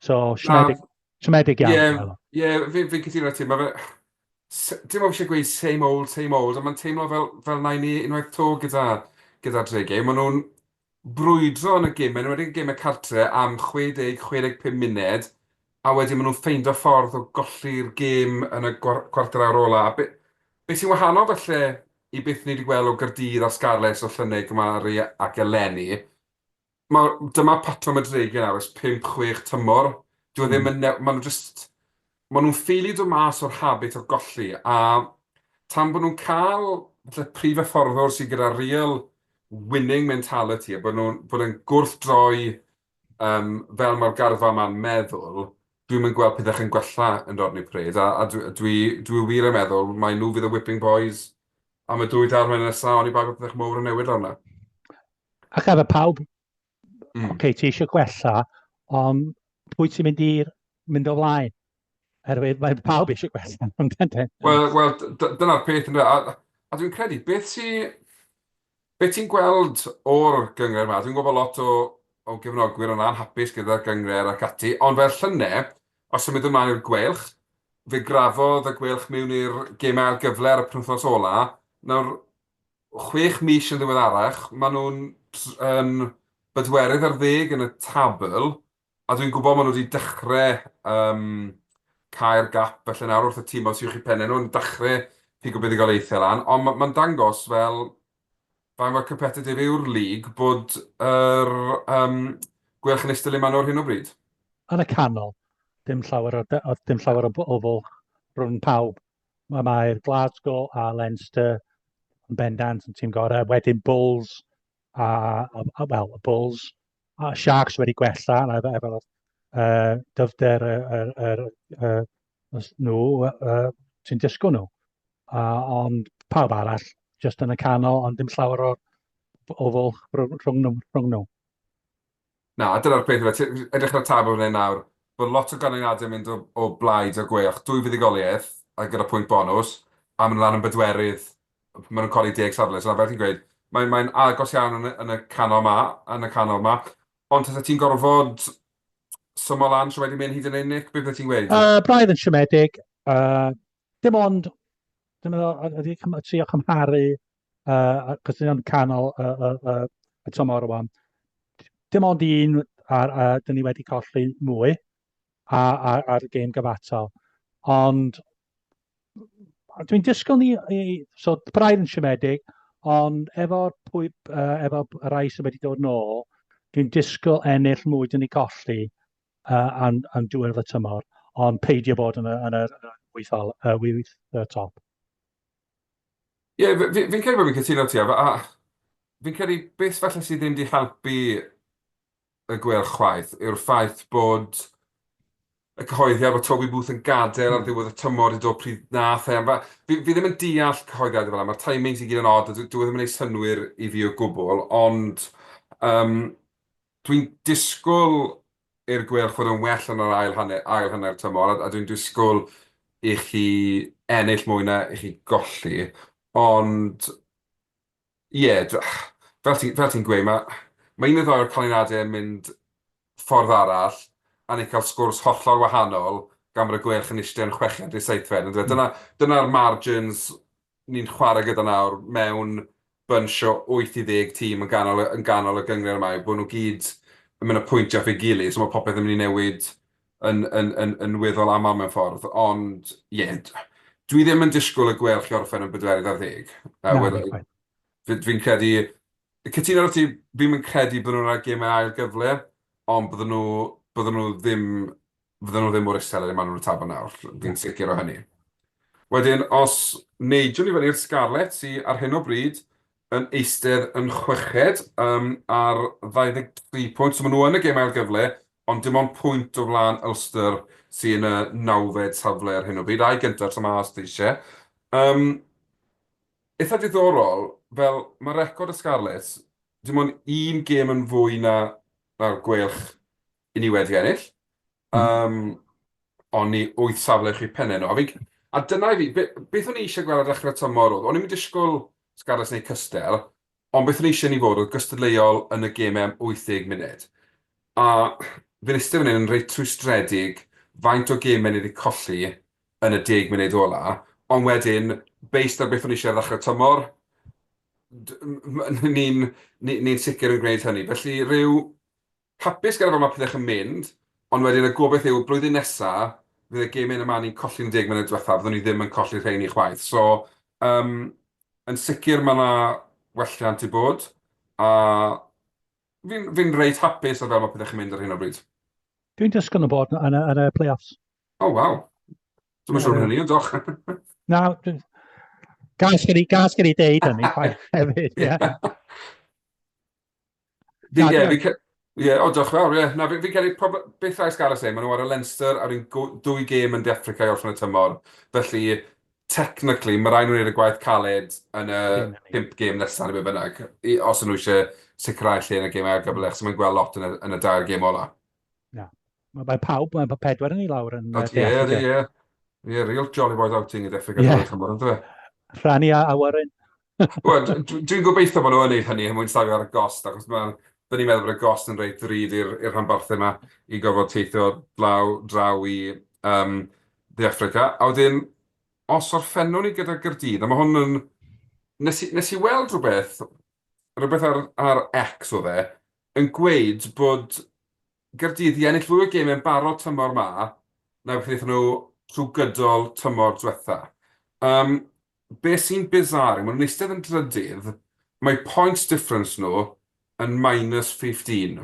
So, siomedig, siomedig iawn. Ie, yeah, yeah, fi'n fi cytuno ti. Mae fe... Dim ond eisiau gweud same old, same old, ond mae'n teimlo fel, fel na i ni unwaith to gyda, gyda Dreigiau. Maen nhw'n brwydro yn y gym, yn enwedig y gemau cartre, am 60-65 munud, a wedyn maen nhw'n ffeindo ffordd o golli'r gêm yn y cwarter awr ola. A be, be sy'n wahanol falle i beth ni wedi gweld o Gaerdydd a Scarlets o llynedd gymharu ac eleni, mae, dyma patrwm y Dreigiau nawr ers 5-6 tymor. Dyw e ddim yn... Maen nhw jyst... Maen nhw'n ffeili dod mas o'r habit o golli, a tan bod nhw'n cael falle prif hyfforddwr sydd gyda real winning mentality a bod nhw'n bod yn gwrthdroi um, fel mae'r garfa yma'n meddwl, dwi'm yn gweld pethau yn gwella yn Rodney Parade, a, a dwi, dwi, dwi wir yn meddwl mai nhw fydd y whipping boys am y dwy dair mlynedd nesaf, oni bai bod pethau mowr yn newid lawr 'na. Ac efo pawb, oce, okay, ti eisiau gwella, ond pwy ti'n mynd i mynd o flaen? Herwydd mae pawb eisiau gwella. Wel, well, dyna'r peth, ynddo. A, a dwi'n credu, beth sy... Beth ti'n gweld o'r gynghrair 'ma? Dwi'n gwybod bod lot o, o gefnogwyr yn anhapus gyda'r gynghrair ac ati, ond fel llynedd, os symud ymlaen i'r Gweilch, fe grafodd y Gweilch mewn i'r gemau ail gyfle ar y penwythnos ola. Nawr, 6 mis yn ddiweddarach, maen nhw'n yn bedwerydd ar ddeg yn y tabl, a dwi'n gwybod maen nhw wedi dechrau um, cau'r gap felly nawr wrth y tîm sy'n uwch eu pennau nhw yn dechrau pigo buddugoliaethau lan, ond mae'n ma dangos fel faint mor competitive yw'r lig bod yr um, Gweilch yn eistedd le maen nhw ar hyn o bryd. Yn y canol, dim llawer o, dim llawer o, o fwlch rhwng pawb. Mae'r mae Glasgow a Leinster yn bendant yn tîm gorau. Wedyn Bulls a, a, a well, y Bulls a Sharks wedi gwella efo, efo dyfnder y, y, y, y, y, nhw, uh, ti'n disgwyl nhw. Uh, ond pawb arall, just yn y canol, ond dim llawer o, o fwlch rhwng nhw. Rhwng nhw. Na, a dyna'r peth, ife, edrych ar y tabl fan hyn nawr, bod lot o ganlyniadau yn mynd o, o blaid y Gweilch, dwy fuddugoliaeth, a gyda pwynt bonws, a maen nhw lan yn bedwerydd, maen nhw'n colli deg safle, so fel ti'n gweud, mae'n mae agos iawn yn y, yn y canol ma, yn y canol ma. Ond tasa ti'n gorfod symo lan trwy wedi mynd hyd yn hyn, Nick, beth ti'n gweud? Braidd yn siomedig. Dim ond, dwi'n meddwl, ydy trio cymharu, cos dyn ni'n canol y, y, y, y tymor rwan. Dim ond un ar, dyn ni wedi colli mwy ar, ar, ar y gêm gyfatal. Ond dwi'n disgwyl ni, i, so braidd yn siomedig, ond efo'r pwy, uh, efo rai sydd wedi dod nôl, dwi'n disgwyl ennill mwy dyn ni colli uh, am, am diwedd y tymor, ond peidio bod yn y, yn y, yn y wyth, ol, uh, wyth uh, top. Ie, yeah, fi'n fi, fi credu bod fi'n cytuno ti, a, a fi'n credu beth falle sydd ddim wedi helpu y Gweilch chwaith yw'r ffaith bod y cyhoeddiad bod Toby Booth yn gadael ar ddiwedd y tymor wedi dod pryd nath e. Fi, fi ddim yn deall cyhoeddiadau fel yna, mae'r timings i gyd yn odd, a dyw e ddim yn ei synnwyr i fi o gwbl, ond um, Dwi'n disgwyl i'r Gweilch fod yn well yn yr ail hanner, ail hanner tymor, a, a dwi'n disgwyl i chi ennill mwy na i chi golli, ond ie, yeah, fel ti'n fel ti gweud, mae, mae un neu ddau o'r canlyniadau yn mynd ffordd arall, a ni'n cael sgwrs hollol wahanol gan bod y Gweilch yn eistedd yn chweched neu seithfed. Mm. Dyna, dyna'r margins ni'n chwarae gyda nawr mewn bunch o 8 i 10 tîm yn ganol, yn ganol y gynghrair yma, yw bod nhw gyd yn mynd â pwyntiau off ei gilydd, so mae popeth yn mynd i newid yn, yn, yn, yn weddol aml mewn ffordd. Ond, ie, yeah, dwi ddim yn disgwyl y Gweilch i orffen yn bedwerydd ar ddeg. Na, Fi'n credu, cytuno ar ti, fi'n mynd credu bod nhw'n rhaid gemau ail gyfle, ond bydden nhw, bydden nhw ddim fydden nhw ddim mor isel â le maen nhw'n y tabl nawr, fi'n sicr o hynny. Wedyn, os neidiwn ni fyny i'r Scarlets, sy ar hyn o bryd yn eistedd yn chweched um, ar 23 pwynt, so maen nhw yn y gêm ail gyfle, ond dim ond pwynt o flaen Ulster sy'n y nawfed safle ar hyn o bryd, a'i gyntaf tro 'ma os ti eisiau. Um, eitha diddorol, fel mae record y Scarlets, dim ond un gêm yn fwy na, na'r Gweilch i ni wedi ennill. Um, ond ni wyth safle uwch eu pennau nhw. A, fi, a dyna i fi, be, beth o'n i eisiau gweld ar ddechrau tymor oedd, o'n i'n disgwyl Scarlets neu cystel, ond beth o'n i eisiau ni fod oedd gystadleuol yn y gemau am 80 munud. A fi'n eistedd fan hyn yn reit rhwystredig faint o gemau ni wedi colli yn y 10 munud ola, ond wedyn, based ar beth o'n i eisiau ar ddechrau tymor, ni'n ni, ni sicr yn gwneud hynny. Felly rhyw hapus gyda fel mae pethau yn mynd, Ond wedyn y gobaith yw, blwyddyn nesa, fydd y gemau yma ni'n colli'n 10 munud diwetha, fyddwn ni ddim yn colli'r rheini chwaith. So, um, yn sicr mae yna welliant i bod, a fi'n fi reit hapus ar fel mae pethau'n mynd ar hyn o bryd. Dwi'n disgwyl nhw bod yn y, yn y play-offs. Oh, waw. Dwi'n siŵr hynny, ond doch. Na, gas gen i, gas gen i deud hynny hefyd, ie. Fi, ie, fi, ie, o, diolch fawr, ie. Na, fi'n credu, beth rai Scarlets ei, maen nhw ar y Leinster ar un dwy gêm yn De Affrica i orffen y tymor. Felly, technically, mae rhaid nhw'n gwneud y gwaith caled yn y pump gêm nesaf neu be bynnag, os ydyn nhw eisiau sicrhau lle yn y gêm ail gyfle, achos mae'n gweld lot yn y, yn y dair gêm ola. Na. Mae pawb, mae pedwar yn ei lawr yn De Affrica. Ie, ie. Ie, real jolly boys outing i De Affrica yeah. tymor, ynddo fe? Rhannu a awyren. Wel, dwi'n gobeithio bod nhw yn gwneud hynny er mwyn safio ar y gost, achos mae, dyn ni'n meddwl bod y gost yn reit ddrud i'r rhanbarthau yma i gorfod teithio draw, draw i um, De Affrica. A wedyn, os orffennwn ni gyda Gaerdydd, a mae hwn yn... Nes i, nes i weld rhywbeth, rhywbeth ar, ar X oedd e, yn gweud bod Gaerdydd i ennill fwy o gemau'n barod tymor 'ma na beth wnaethon nhw trwy gydol tymor diwetha. Um, be sy'n bizarre yw, maen nhw'n eistedd yn drydydd, mae points difference nhw yn minus 15.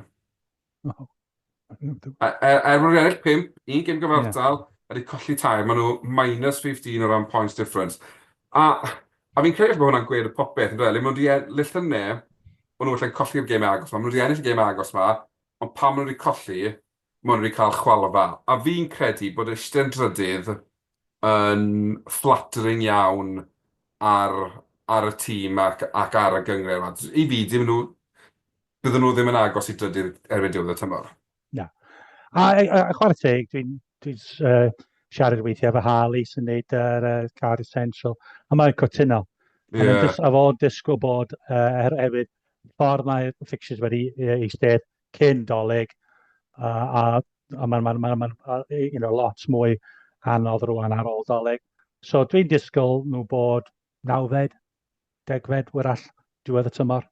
Oh. Er, er, er maen nhw'n ennill 5, un gêm gyfartal, yeah. a wedi colli tair, maen nhw minus 15 o ran points difference. A, a fi'n credu bod hwnna'n gweud y popeth, yn dweud, le maen nhw wedi, le llynedd, maen nhw allan colli'r gêm agos ma, maen nhw wedi ennill y gêm agos ma, ond pan maen nhw wedi colli, maen nhw wedi cael chwalfa. A fi'n credu bod eistedd yn drydydd yn flattering iawn ar, ar y tîm ac, ac ar y gynghrair 'ma. I fi, dim nhw, bydden nhw ddim yn agos i drydydd erbyn diwedd y tymor. Na. A, a, a chwarae teg, dwi'n dwi, uh, siarad weithiau efo Harley sy'n neud yr uh, Cardiff Central, a mae'n cytuno. Yeah. A fo'n disgwyl bod uh, er, hefyd ffordd mae'r fixtures wedi eistedd cyn Dolig, a, a, a mae'n ma, ma, ma, ma, you know, lot mwy anodd rwan ar ôl Dolig. So dwi'n disgwyl nhw bod nawfed, degfed, wrach, diwedd y tymor.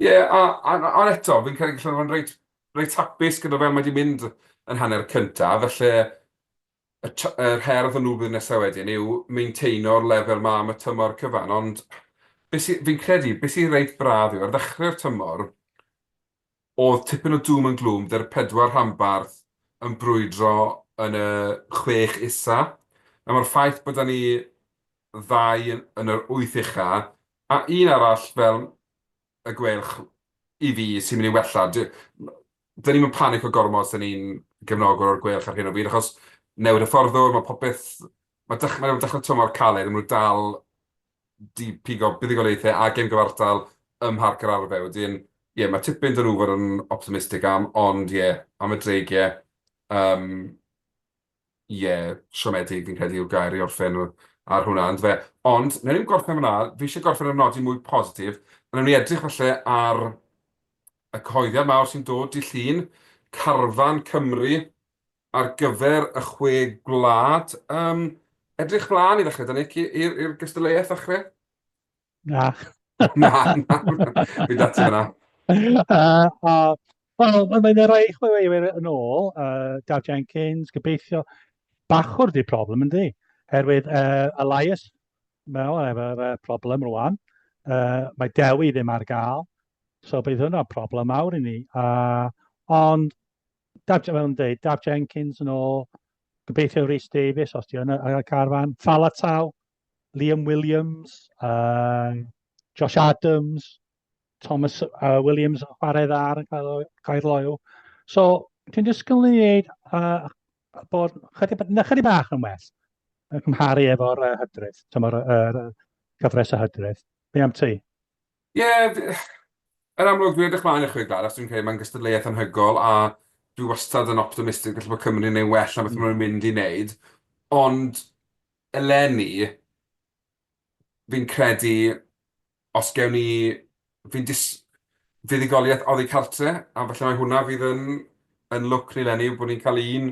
Ie, yeah, a, a, a eto, fi'n credu gallen nhw'n reit, reit hapus gyda fel mae wedi mynd yn hanner cyntaf, felly y yr her iddyn nhw blwyddyn nesaf wedyn yw maintaino'r lefel 'ma am y tymor cyfan, ond be sy... fi'n credu, be sy'n reit braf yw ar ddechrau'r tymor, oedd tipyn o doom and gloom 'da'r pedwar rhanbarth yn brwydro yn y chwech isa. A mae'r ffaith bod 'da ni ddau yn yr wyth ucha, a un arall fel y Gweilch i fi sy'n mynd i wella. Dyn ni'm yn panico gormod os 'da ni'n gefnogwr o'r Gweilch ar hyn o bryd, achos newid hyfforddwr, mae popeth... Mae dech- mae dechrau tymor caled, maen nhw dal 'di pigo buddugoliaethau a gêm gyfartal ym Mharc yr Arfau. Wedyn, ie, mae tipyn 'da nhw fod yn optimistig am, ond ie, am y Dreigiau, yym, Ie, siomedig fi'n credu yw'r gair i orffen ar hwnna, yndyfe? Ond, wnawn ni'm gorffen fan'na, fi isie gorffen ar nodyn mwy positif, a wnawn ni edrych falle ar y cyhoeddiad mawr sy'n dod dydd Llun, carfan Cymru ar gyfer y chwe gwlad. Yym, edrych mlaen i ddechrau 'da Nick, i'r gystadleuaeth ddechrau? Na. Na, na, fi dati fyna. Uh, Wel, mae'n rhai chwaraewyr yn ôl, uh, Daf Jenkins, gobeithio. Bachwr di problem, yndi? Herwydd uh, Elias, mae o efo'r uh, problem rwan. Uh, mae Dewi ddim ar gael, so bydd hwnna'n problem mawr i ni. Uh, ond, Daf, fel yn dweud, Daf Jenkins yn ôl, gobeithio Rhys Davies, os di yn y carfan, Falatau, Liam Williams, uh, Josh Adams, Thomas uh, Williams yn chwarae dda ar y Caer Loyw. So, dwi'n disgwyl i ddeud uh, bod chydig, chydig bach yn well yn cymharu efo'r uh, hydref, tymor yr uh, cyfres y hydref. Be am ti? Ie, yeah, yn amlwg dwi'n edrych mlaen i'r chwe gwlad, achos dwi'n credu mae'n gystadleuaeth anhygoel a dwi wastad yn optimistig gallu bod Cymru'n ei well na beth maen nhw'n mynd i wneud. Ond eleni, fi'n credu, os gewn ni... fi'n dis- fuddugoliaeth oddi cartre, a falle mai hwnna fydd yn yn lwc ni 'leni, yw bod ni'n cael un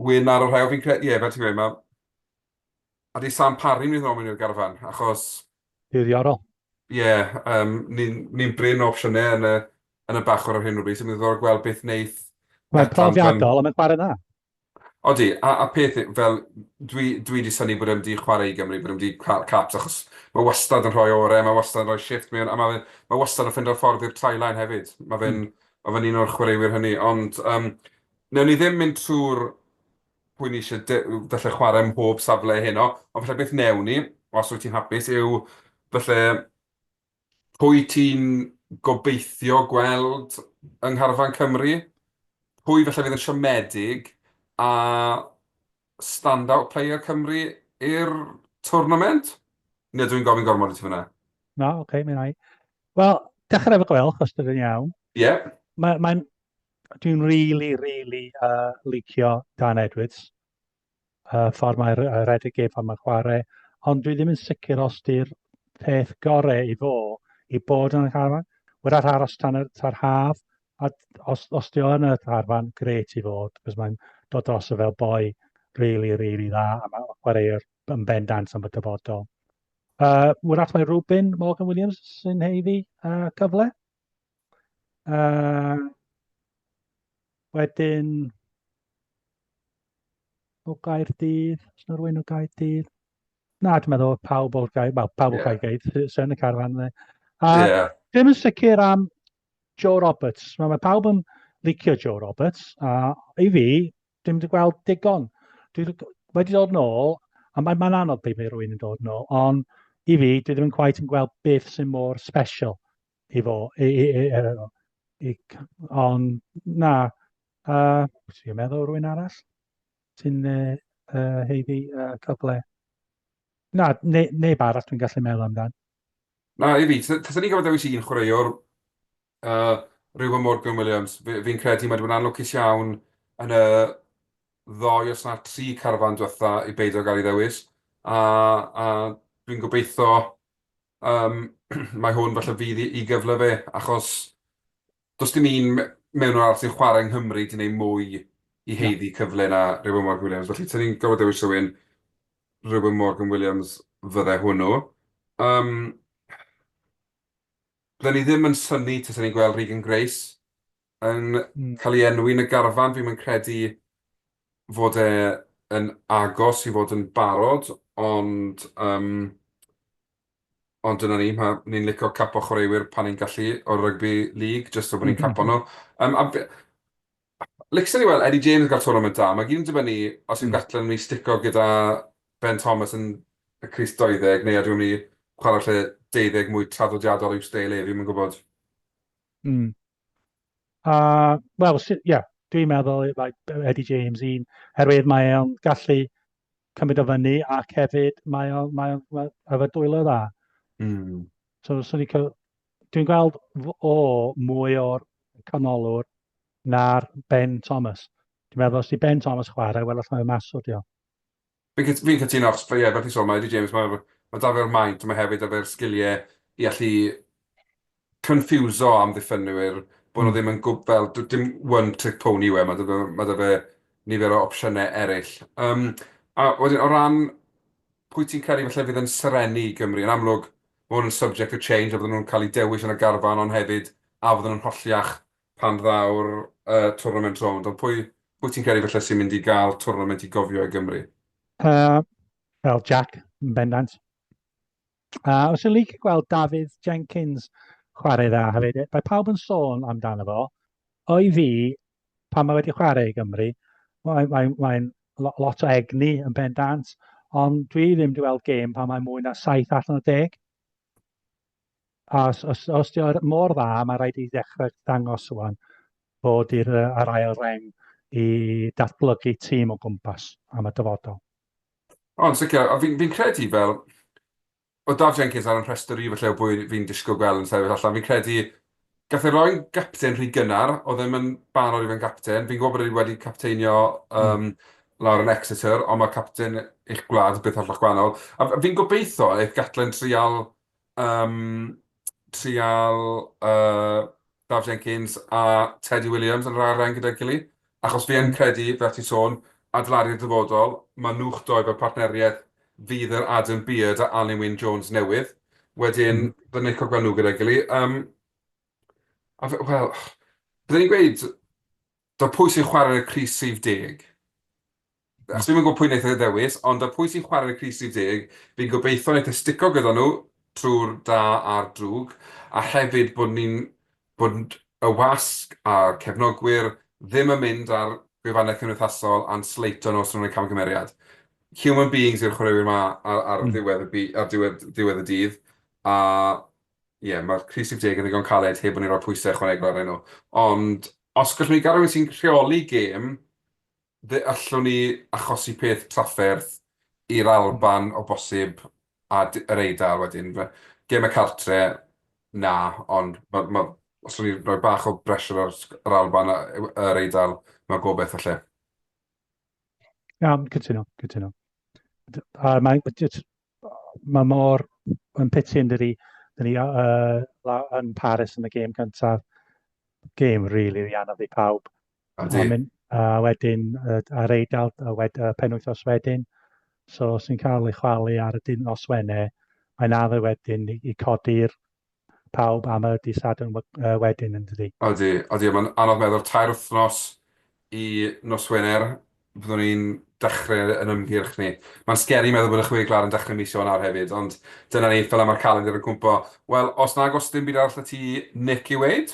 win ar y rhewl. Fi'n credu, ie, fel ti'n gweud, ma'... Ydy Sam Parry yn mynd i ddod mewn i'r garfan, achos... Diddorol. Ie, yym, ni'n ni'n brin o opsiynau yn y yn y bachwr ar hyn o bryd, so mae'n ddiddorol gweld beth wneith Mae'n profiadol, a mae'n chwarae dda. Odi, a peth yw, fel, dwi dwi 'di synnu bod e'm 'di chwarae i Gymru, bod e'm 'di cael caps, achos mae wastad yn rhoi orau, mae wastad yn rhoi shifft mewn, a mae fe mae wastad yn ffindo'r ffordd i'r try line hefyd. Mae fe'n mae fe'n un o'r chwaraewyr hynny, ond yym wnawn ni ddim mynd trwy'r pwy ni eisiau de- falle chwarae ym mhob safle heno, ond falle beth wnewn ni, os wyt ti'n hapus, yw falle Pwy ti'n gobeithio gweld yng ngharfan Cymru? Pwy falle fydd yn siomedig a stand-out player Cymru i'r tournament? Neu ydw i'n gofyn gormod i ti fan'na? Na, oce, okay, mi wna i. Wel, dechrau efo Gweilch, os dydyn iawn. Ie. Yeah. Mae'n, mae, dwi'n really, really licio Dan Edwards. uh, ffordd mae'r uh, rhedeg gêm, ffordd mae'n chwarae, ond dwi ddim yn sicr os di'r peth gorau i fo i bod yn y carfan. Wrach aros tan y tar haf, a os, os di o yn y carfan, gret i fod, cos mae'n dod dros y fel boi really, really dda, a mae'n chwaraewr yn bendant am y dyfodol. Wrach mae Rubin Morgan Williams sy'n heiddi cyfle. Wedyn, o Gaerdydd, os yna rhywun o Gaerdydd? Na, dwi'n meddwl pawb o'r Gaerdydd, well, pawb o Gaerdydd sy'n y carfan. A yeah. Ddim yn sicr am Joe Roberts. Mae, mae pawb yn licio Joe Roberts, a i fi, dwi'n wedi gweld digon. Dwi wedi dod nôl, a mae'n mae anodd pryd mae rhywun yn dod nôl, ond i fi, dwi ddim yn quite yn gweld beth sy'n mor special i fo. I, i, i, i, i, ond na, Uh, ti'n meddwl rhywun arall sy'n uh, heiddi cyfle? Na, ne, neb arall dwi'n gallu meddwl amdan. Na, i fi, taswn i'n gorfod dewis un chwaraewr, Reuben Morgan Williams, fi'n fi credu mae wedi bod yn anlwcus iawn yn y ddoi os na tri carfan diwetha i beidio gael ei ddewis, a, a dwi'n gobeithio mae hwn falle fydd i gyfle fe, achos does dim un mewnwr arall sy'n chwarae yng Nghymru 'di wneud mwy i haeddu cyfle na Reuben Morgan Williams. Felly, 'sen i'n gorfod dewis rhywun, Reuben Morgan Williams fydde hwnnw. Um, bydden ni ddim yn synnu tasen ni'n gweld Regan Grace yn cael ei enwi yn y garfan. Fi'm yn credu fod e yn agos i fod yn barod, ond um, ond dyna ni, ma' ni'n licio capo chwaraewyr pan ni'n gallu o'r rugby league, jyst so bod ni'n capo nhw. Um, a fe... Licsen i weld Eddie James yn cael tournament da, mae gyd yn dibynnu os yw Gatland yn mynd i stico gyda Ben Thomas yn y crys 20, neu ydw i'n mynd i chwarae lle deuddeg mwy traddodiadol i'w steil e, fi'm yn gwybod. Wel, ie, yeah, dwi'n meddwl like, Eddie James un, herwydd mae o'n gallu cymryd o fyny ac hefyd mae o'n mae o, mae efo dwylo dda. So, so ni cael, dwi'n gweld o mwy o'r canolwr na'r Ben Thomas. Dwi'n meddwl os di Ben Thomas chwarae, wel allan o'r mas o dio. Fi'n fi cytuno, achos ie, fel ti'n sôn, mae Eddie James, mae, mae 'da fe'r maint, mae hefyd 'da fe'r sgiliau i allu confuso amddiffynwyr, bod nhw ddim yn gwb- fel, dim one trick pony yw e, mae 'da fe, ma' 'da fe nifer o opsiynau eraill. Um, a wedyn, o ran pwy ti'n credu falle fydd yn serennu i Gymru, yn amlwg, mae hwn yn subject to change, a fydden nhw'n cael eu dewis yn y garfan, ond hefyd, a fydden nhw'n holliach pan ddaw'r uh, tournament rownd. Ond pwy, pwy ti'n credu falle sy'n mynd i gael tournament i gofio i Gymru? Wel, Jack, yn bendant. A os yw'n licio gweld Dafydd Jenkins chwarae dda hefyd, mae pawb yn sôn amdano fo. O'i fi, pan mae wedi chwarae i Gymru, mae'n mae, mae lot o egni yn bendant, ond dwi ddim wedi weld gêm pan mae mwy na 7 allan o 10. A os, os, os di o'r mor dda, mae rhaid i ddechrau dangos rwan bod i'r ar ail reng i datblygu tîm o gwmpas am y dyfodol. O, yn sicr, a fi'n fi credu fel, o Daf Jenkins ar yn rhestr i falle o bwy fi'n disgwyl gweld yn sefyll allan, fi'n credu gath ei roi'n gapten rhy gynnar, oedd ddim yn barod i fod yn gapten, fi'n gwybod bod e wedi capteinio lawr yn Exeter, ond mae capten eich gwlad beth hollol gwahanol. A fi'n gobeithio eith Gatland trial um, trial Daf Jenkins a Teddy Williams yn yr ail reng gyda'i gilydd. Achos fi yn credu, fel ti'n sôn, adeiladu'r dyfodol, mae nhw'ch doi fel partneriaeth fydd yr Adam Beard a Alun Wyn Jones newydd. Wedyn, byddwn ni'n licio gweld nhw gyda'i gilydd. Um, a fe, wel, byddwn ni'n gweud, Da pwy sy'n chwarae'r crys rhif 10? Achos fi'm yn gwybod pwy wnaeth e ddewis, ond da pwy sy'n chwarae'r crys rhif 10, fi'n gobeithio wnaeth e stico gyda nhw trwy'r da a'r drwg, a hefyd bod ni'n bod y wasg a'r cefnogwyr ddim yn mynd ar gwefannau cymdeithasol a'n sleito nhw os nhw'n gwneud camgymeriad. Human beings yw'r chwaraewyr 'ma ar ar ddiwedd y by- ar diwedd diwedd y dydd, a ie, mae'r crys rhif deg yn ddigon caled heb bod ni'n rhoi pwysau ychwanegol arnyn nhw. Ond os gallwn ni gael rhywun sy'n rheoli gêm, fe allwn ni achosi peth trafferth i'r Alban o bosib a yr Eidal wedyn. Gêm y cartre, na, ond ma' ma' os o'n ni'n rhoi bach o pressure ar yr Alban a yr Eidal, mae gobeith falle. Iawn, cytuno, cytuno. A mae'n mae mor yn piti yn dydi, dyn ni yn Paris yn y gêm cyntaf, gêm rili really anodd i pawb. Ydy. A, mynd, a wedyn ar Eidal, a wed, penwythnos wedyn, so os ni'n cael ei chwalu ar y dyn nos Wener, mae'n addo wedyn i, i codi'r pawb am y dydd Sadwrn wedyn yn dydi? Odi, odi, mae'n anodd meddwl, tair wythnos i nos Wener, byddwn ni'n dechrau yn ymgyrch ni. Mae'n scary meddwl bod y Chwe Gwlad yn dechrau mis Ionawr hefyd, ond dyna ni, fel 'na mae'r calendr yn cwmpo. Wel, os nag oes dim byd arall 'da ti, Nick, i weud?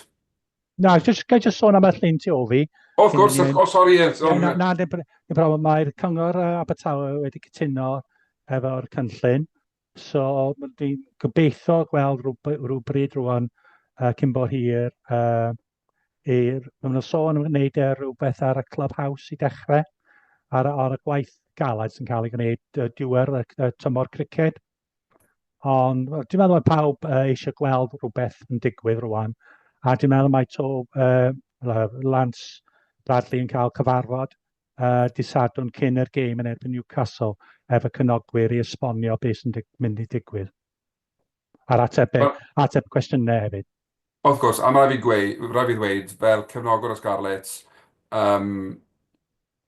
Na, just, ga i just sôn am y llun tu ôl fi? Wrth gwrs, o sori, ie. Na, na, dim problem. Mae'r cyngor Abertawe wedi cytuno efo'r cynllun. So, dwi'n gobeithio gweld rhywbryd rwan cyn bo hir i'r... Maen nhw'n sôn am wneud e rhywbeth ar y clubhouse i dechrau, ar, ar y gwaith galed sy'n cael ei gwneud diwedd y, y tymor criced. Ond dwi'n meddwl mae pawb eisiau gweld rhywbeth yn digwydd rwan. A dwi'n meddwl mae to, Lance Bradley yn cael cyfarfod dydd Sadwrn cyn yr gêm yn erbyn Newcastle efo cynogwyr i esbonio beth sy'n mynd i digwydd. A'r ateb, well, ateb cwestiynau hefyd. Wrth gwrs, a mae rhaid fi gweud, rhaid fi ddweud, fel cefnogwr o Scarlets, um,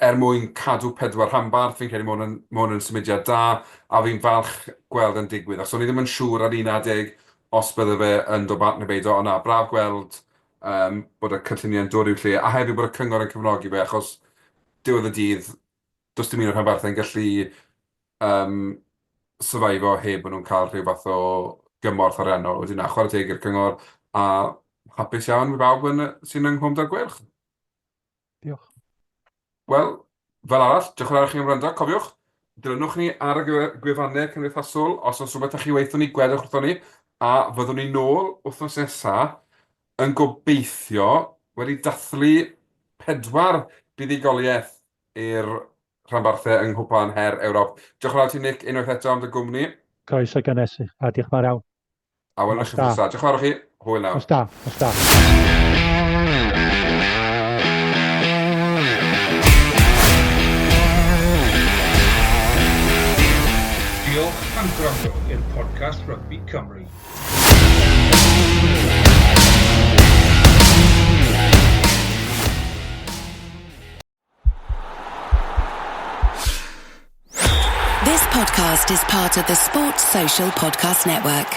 er mwyn cadw pedwar rhanbarth, fi'n credu mae hwn yn, ma hwn yn symudiad da, a fi'n falch gweld yn digwydd. Achos o'n i ddim yn siŵr ar un adeg os bydde fe yn dod bant neu beidio, ond na, braf gweld yym bod y cynlluniau'n dod i'w lle, a hefyd bod y cyngor yn cefnogi fe, achos diwedd y dydd, does dim un o'r rhanbarthau'n gallu yym syfaifo heb bod nhw'n cael rhyw fath o gymorth ariannol. Wedyn na, chwarae teg i'r cyngor, a hapus iawn i bawb yn, sy'n yng Nghwm Taf Gweilch. Diolch. Wel, fel arall, diolch yn fawr i chi am wrando. Cofiwch, dilynwch ni ar y gwefannau cymdeithasol. Os oes rhywbeth ydych chi weithio ni, gwedwch wrthon ni. A fyddwn ni nôl wythnos nesa yn gobeithio wedi dathlu pedwar buddugoliaeth i'r rhanbarthau yng Nghwpan Her Ewrop. Diolch yn fawr ti, Nick, unwaith eto am dy gwmni. Croeso gynnes, a diolch yn fawr iawn. A welwn ni chi wrth nesa. Diolch yn fawr i chi. Hwyl nawr. Nos da, nos da. Diolch am gwrando i'r podcast Rygbi Cymru. This podcast is part of the Sports Social Podcast Network.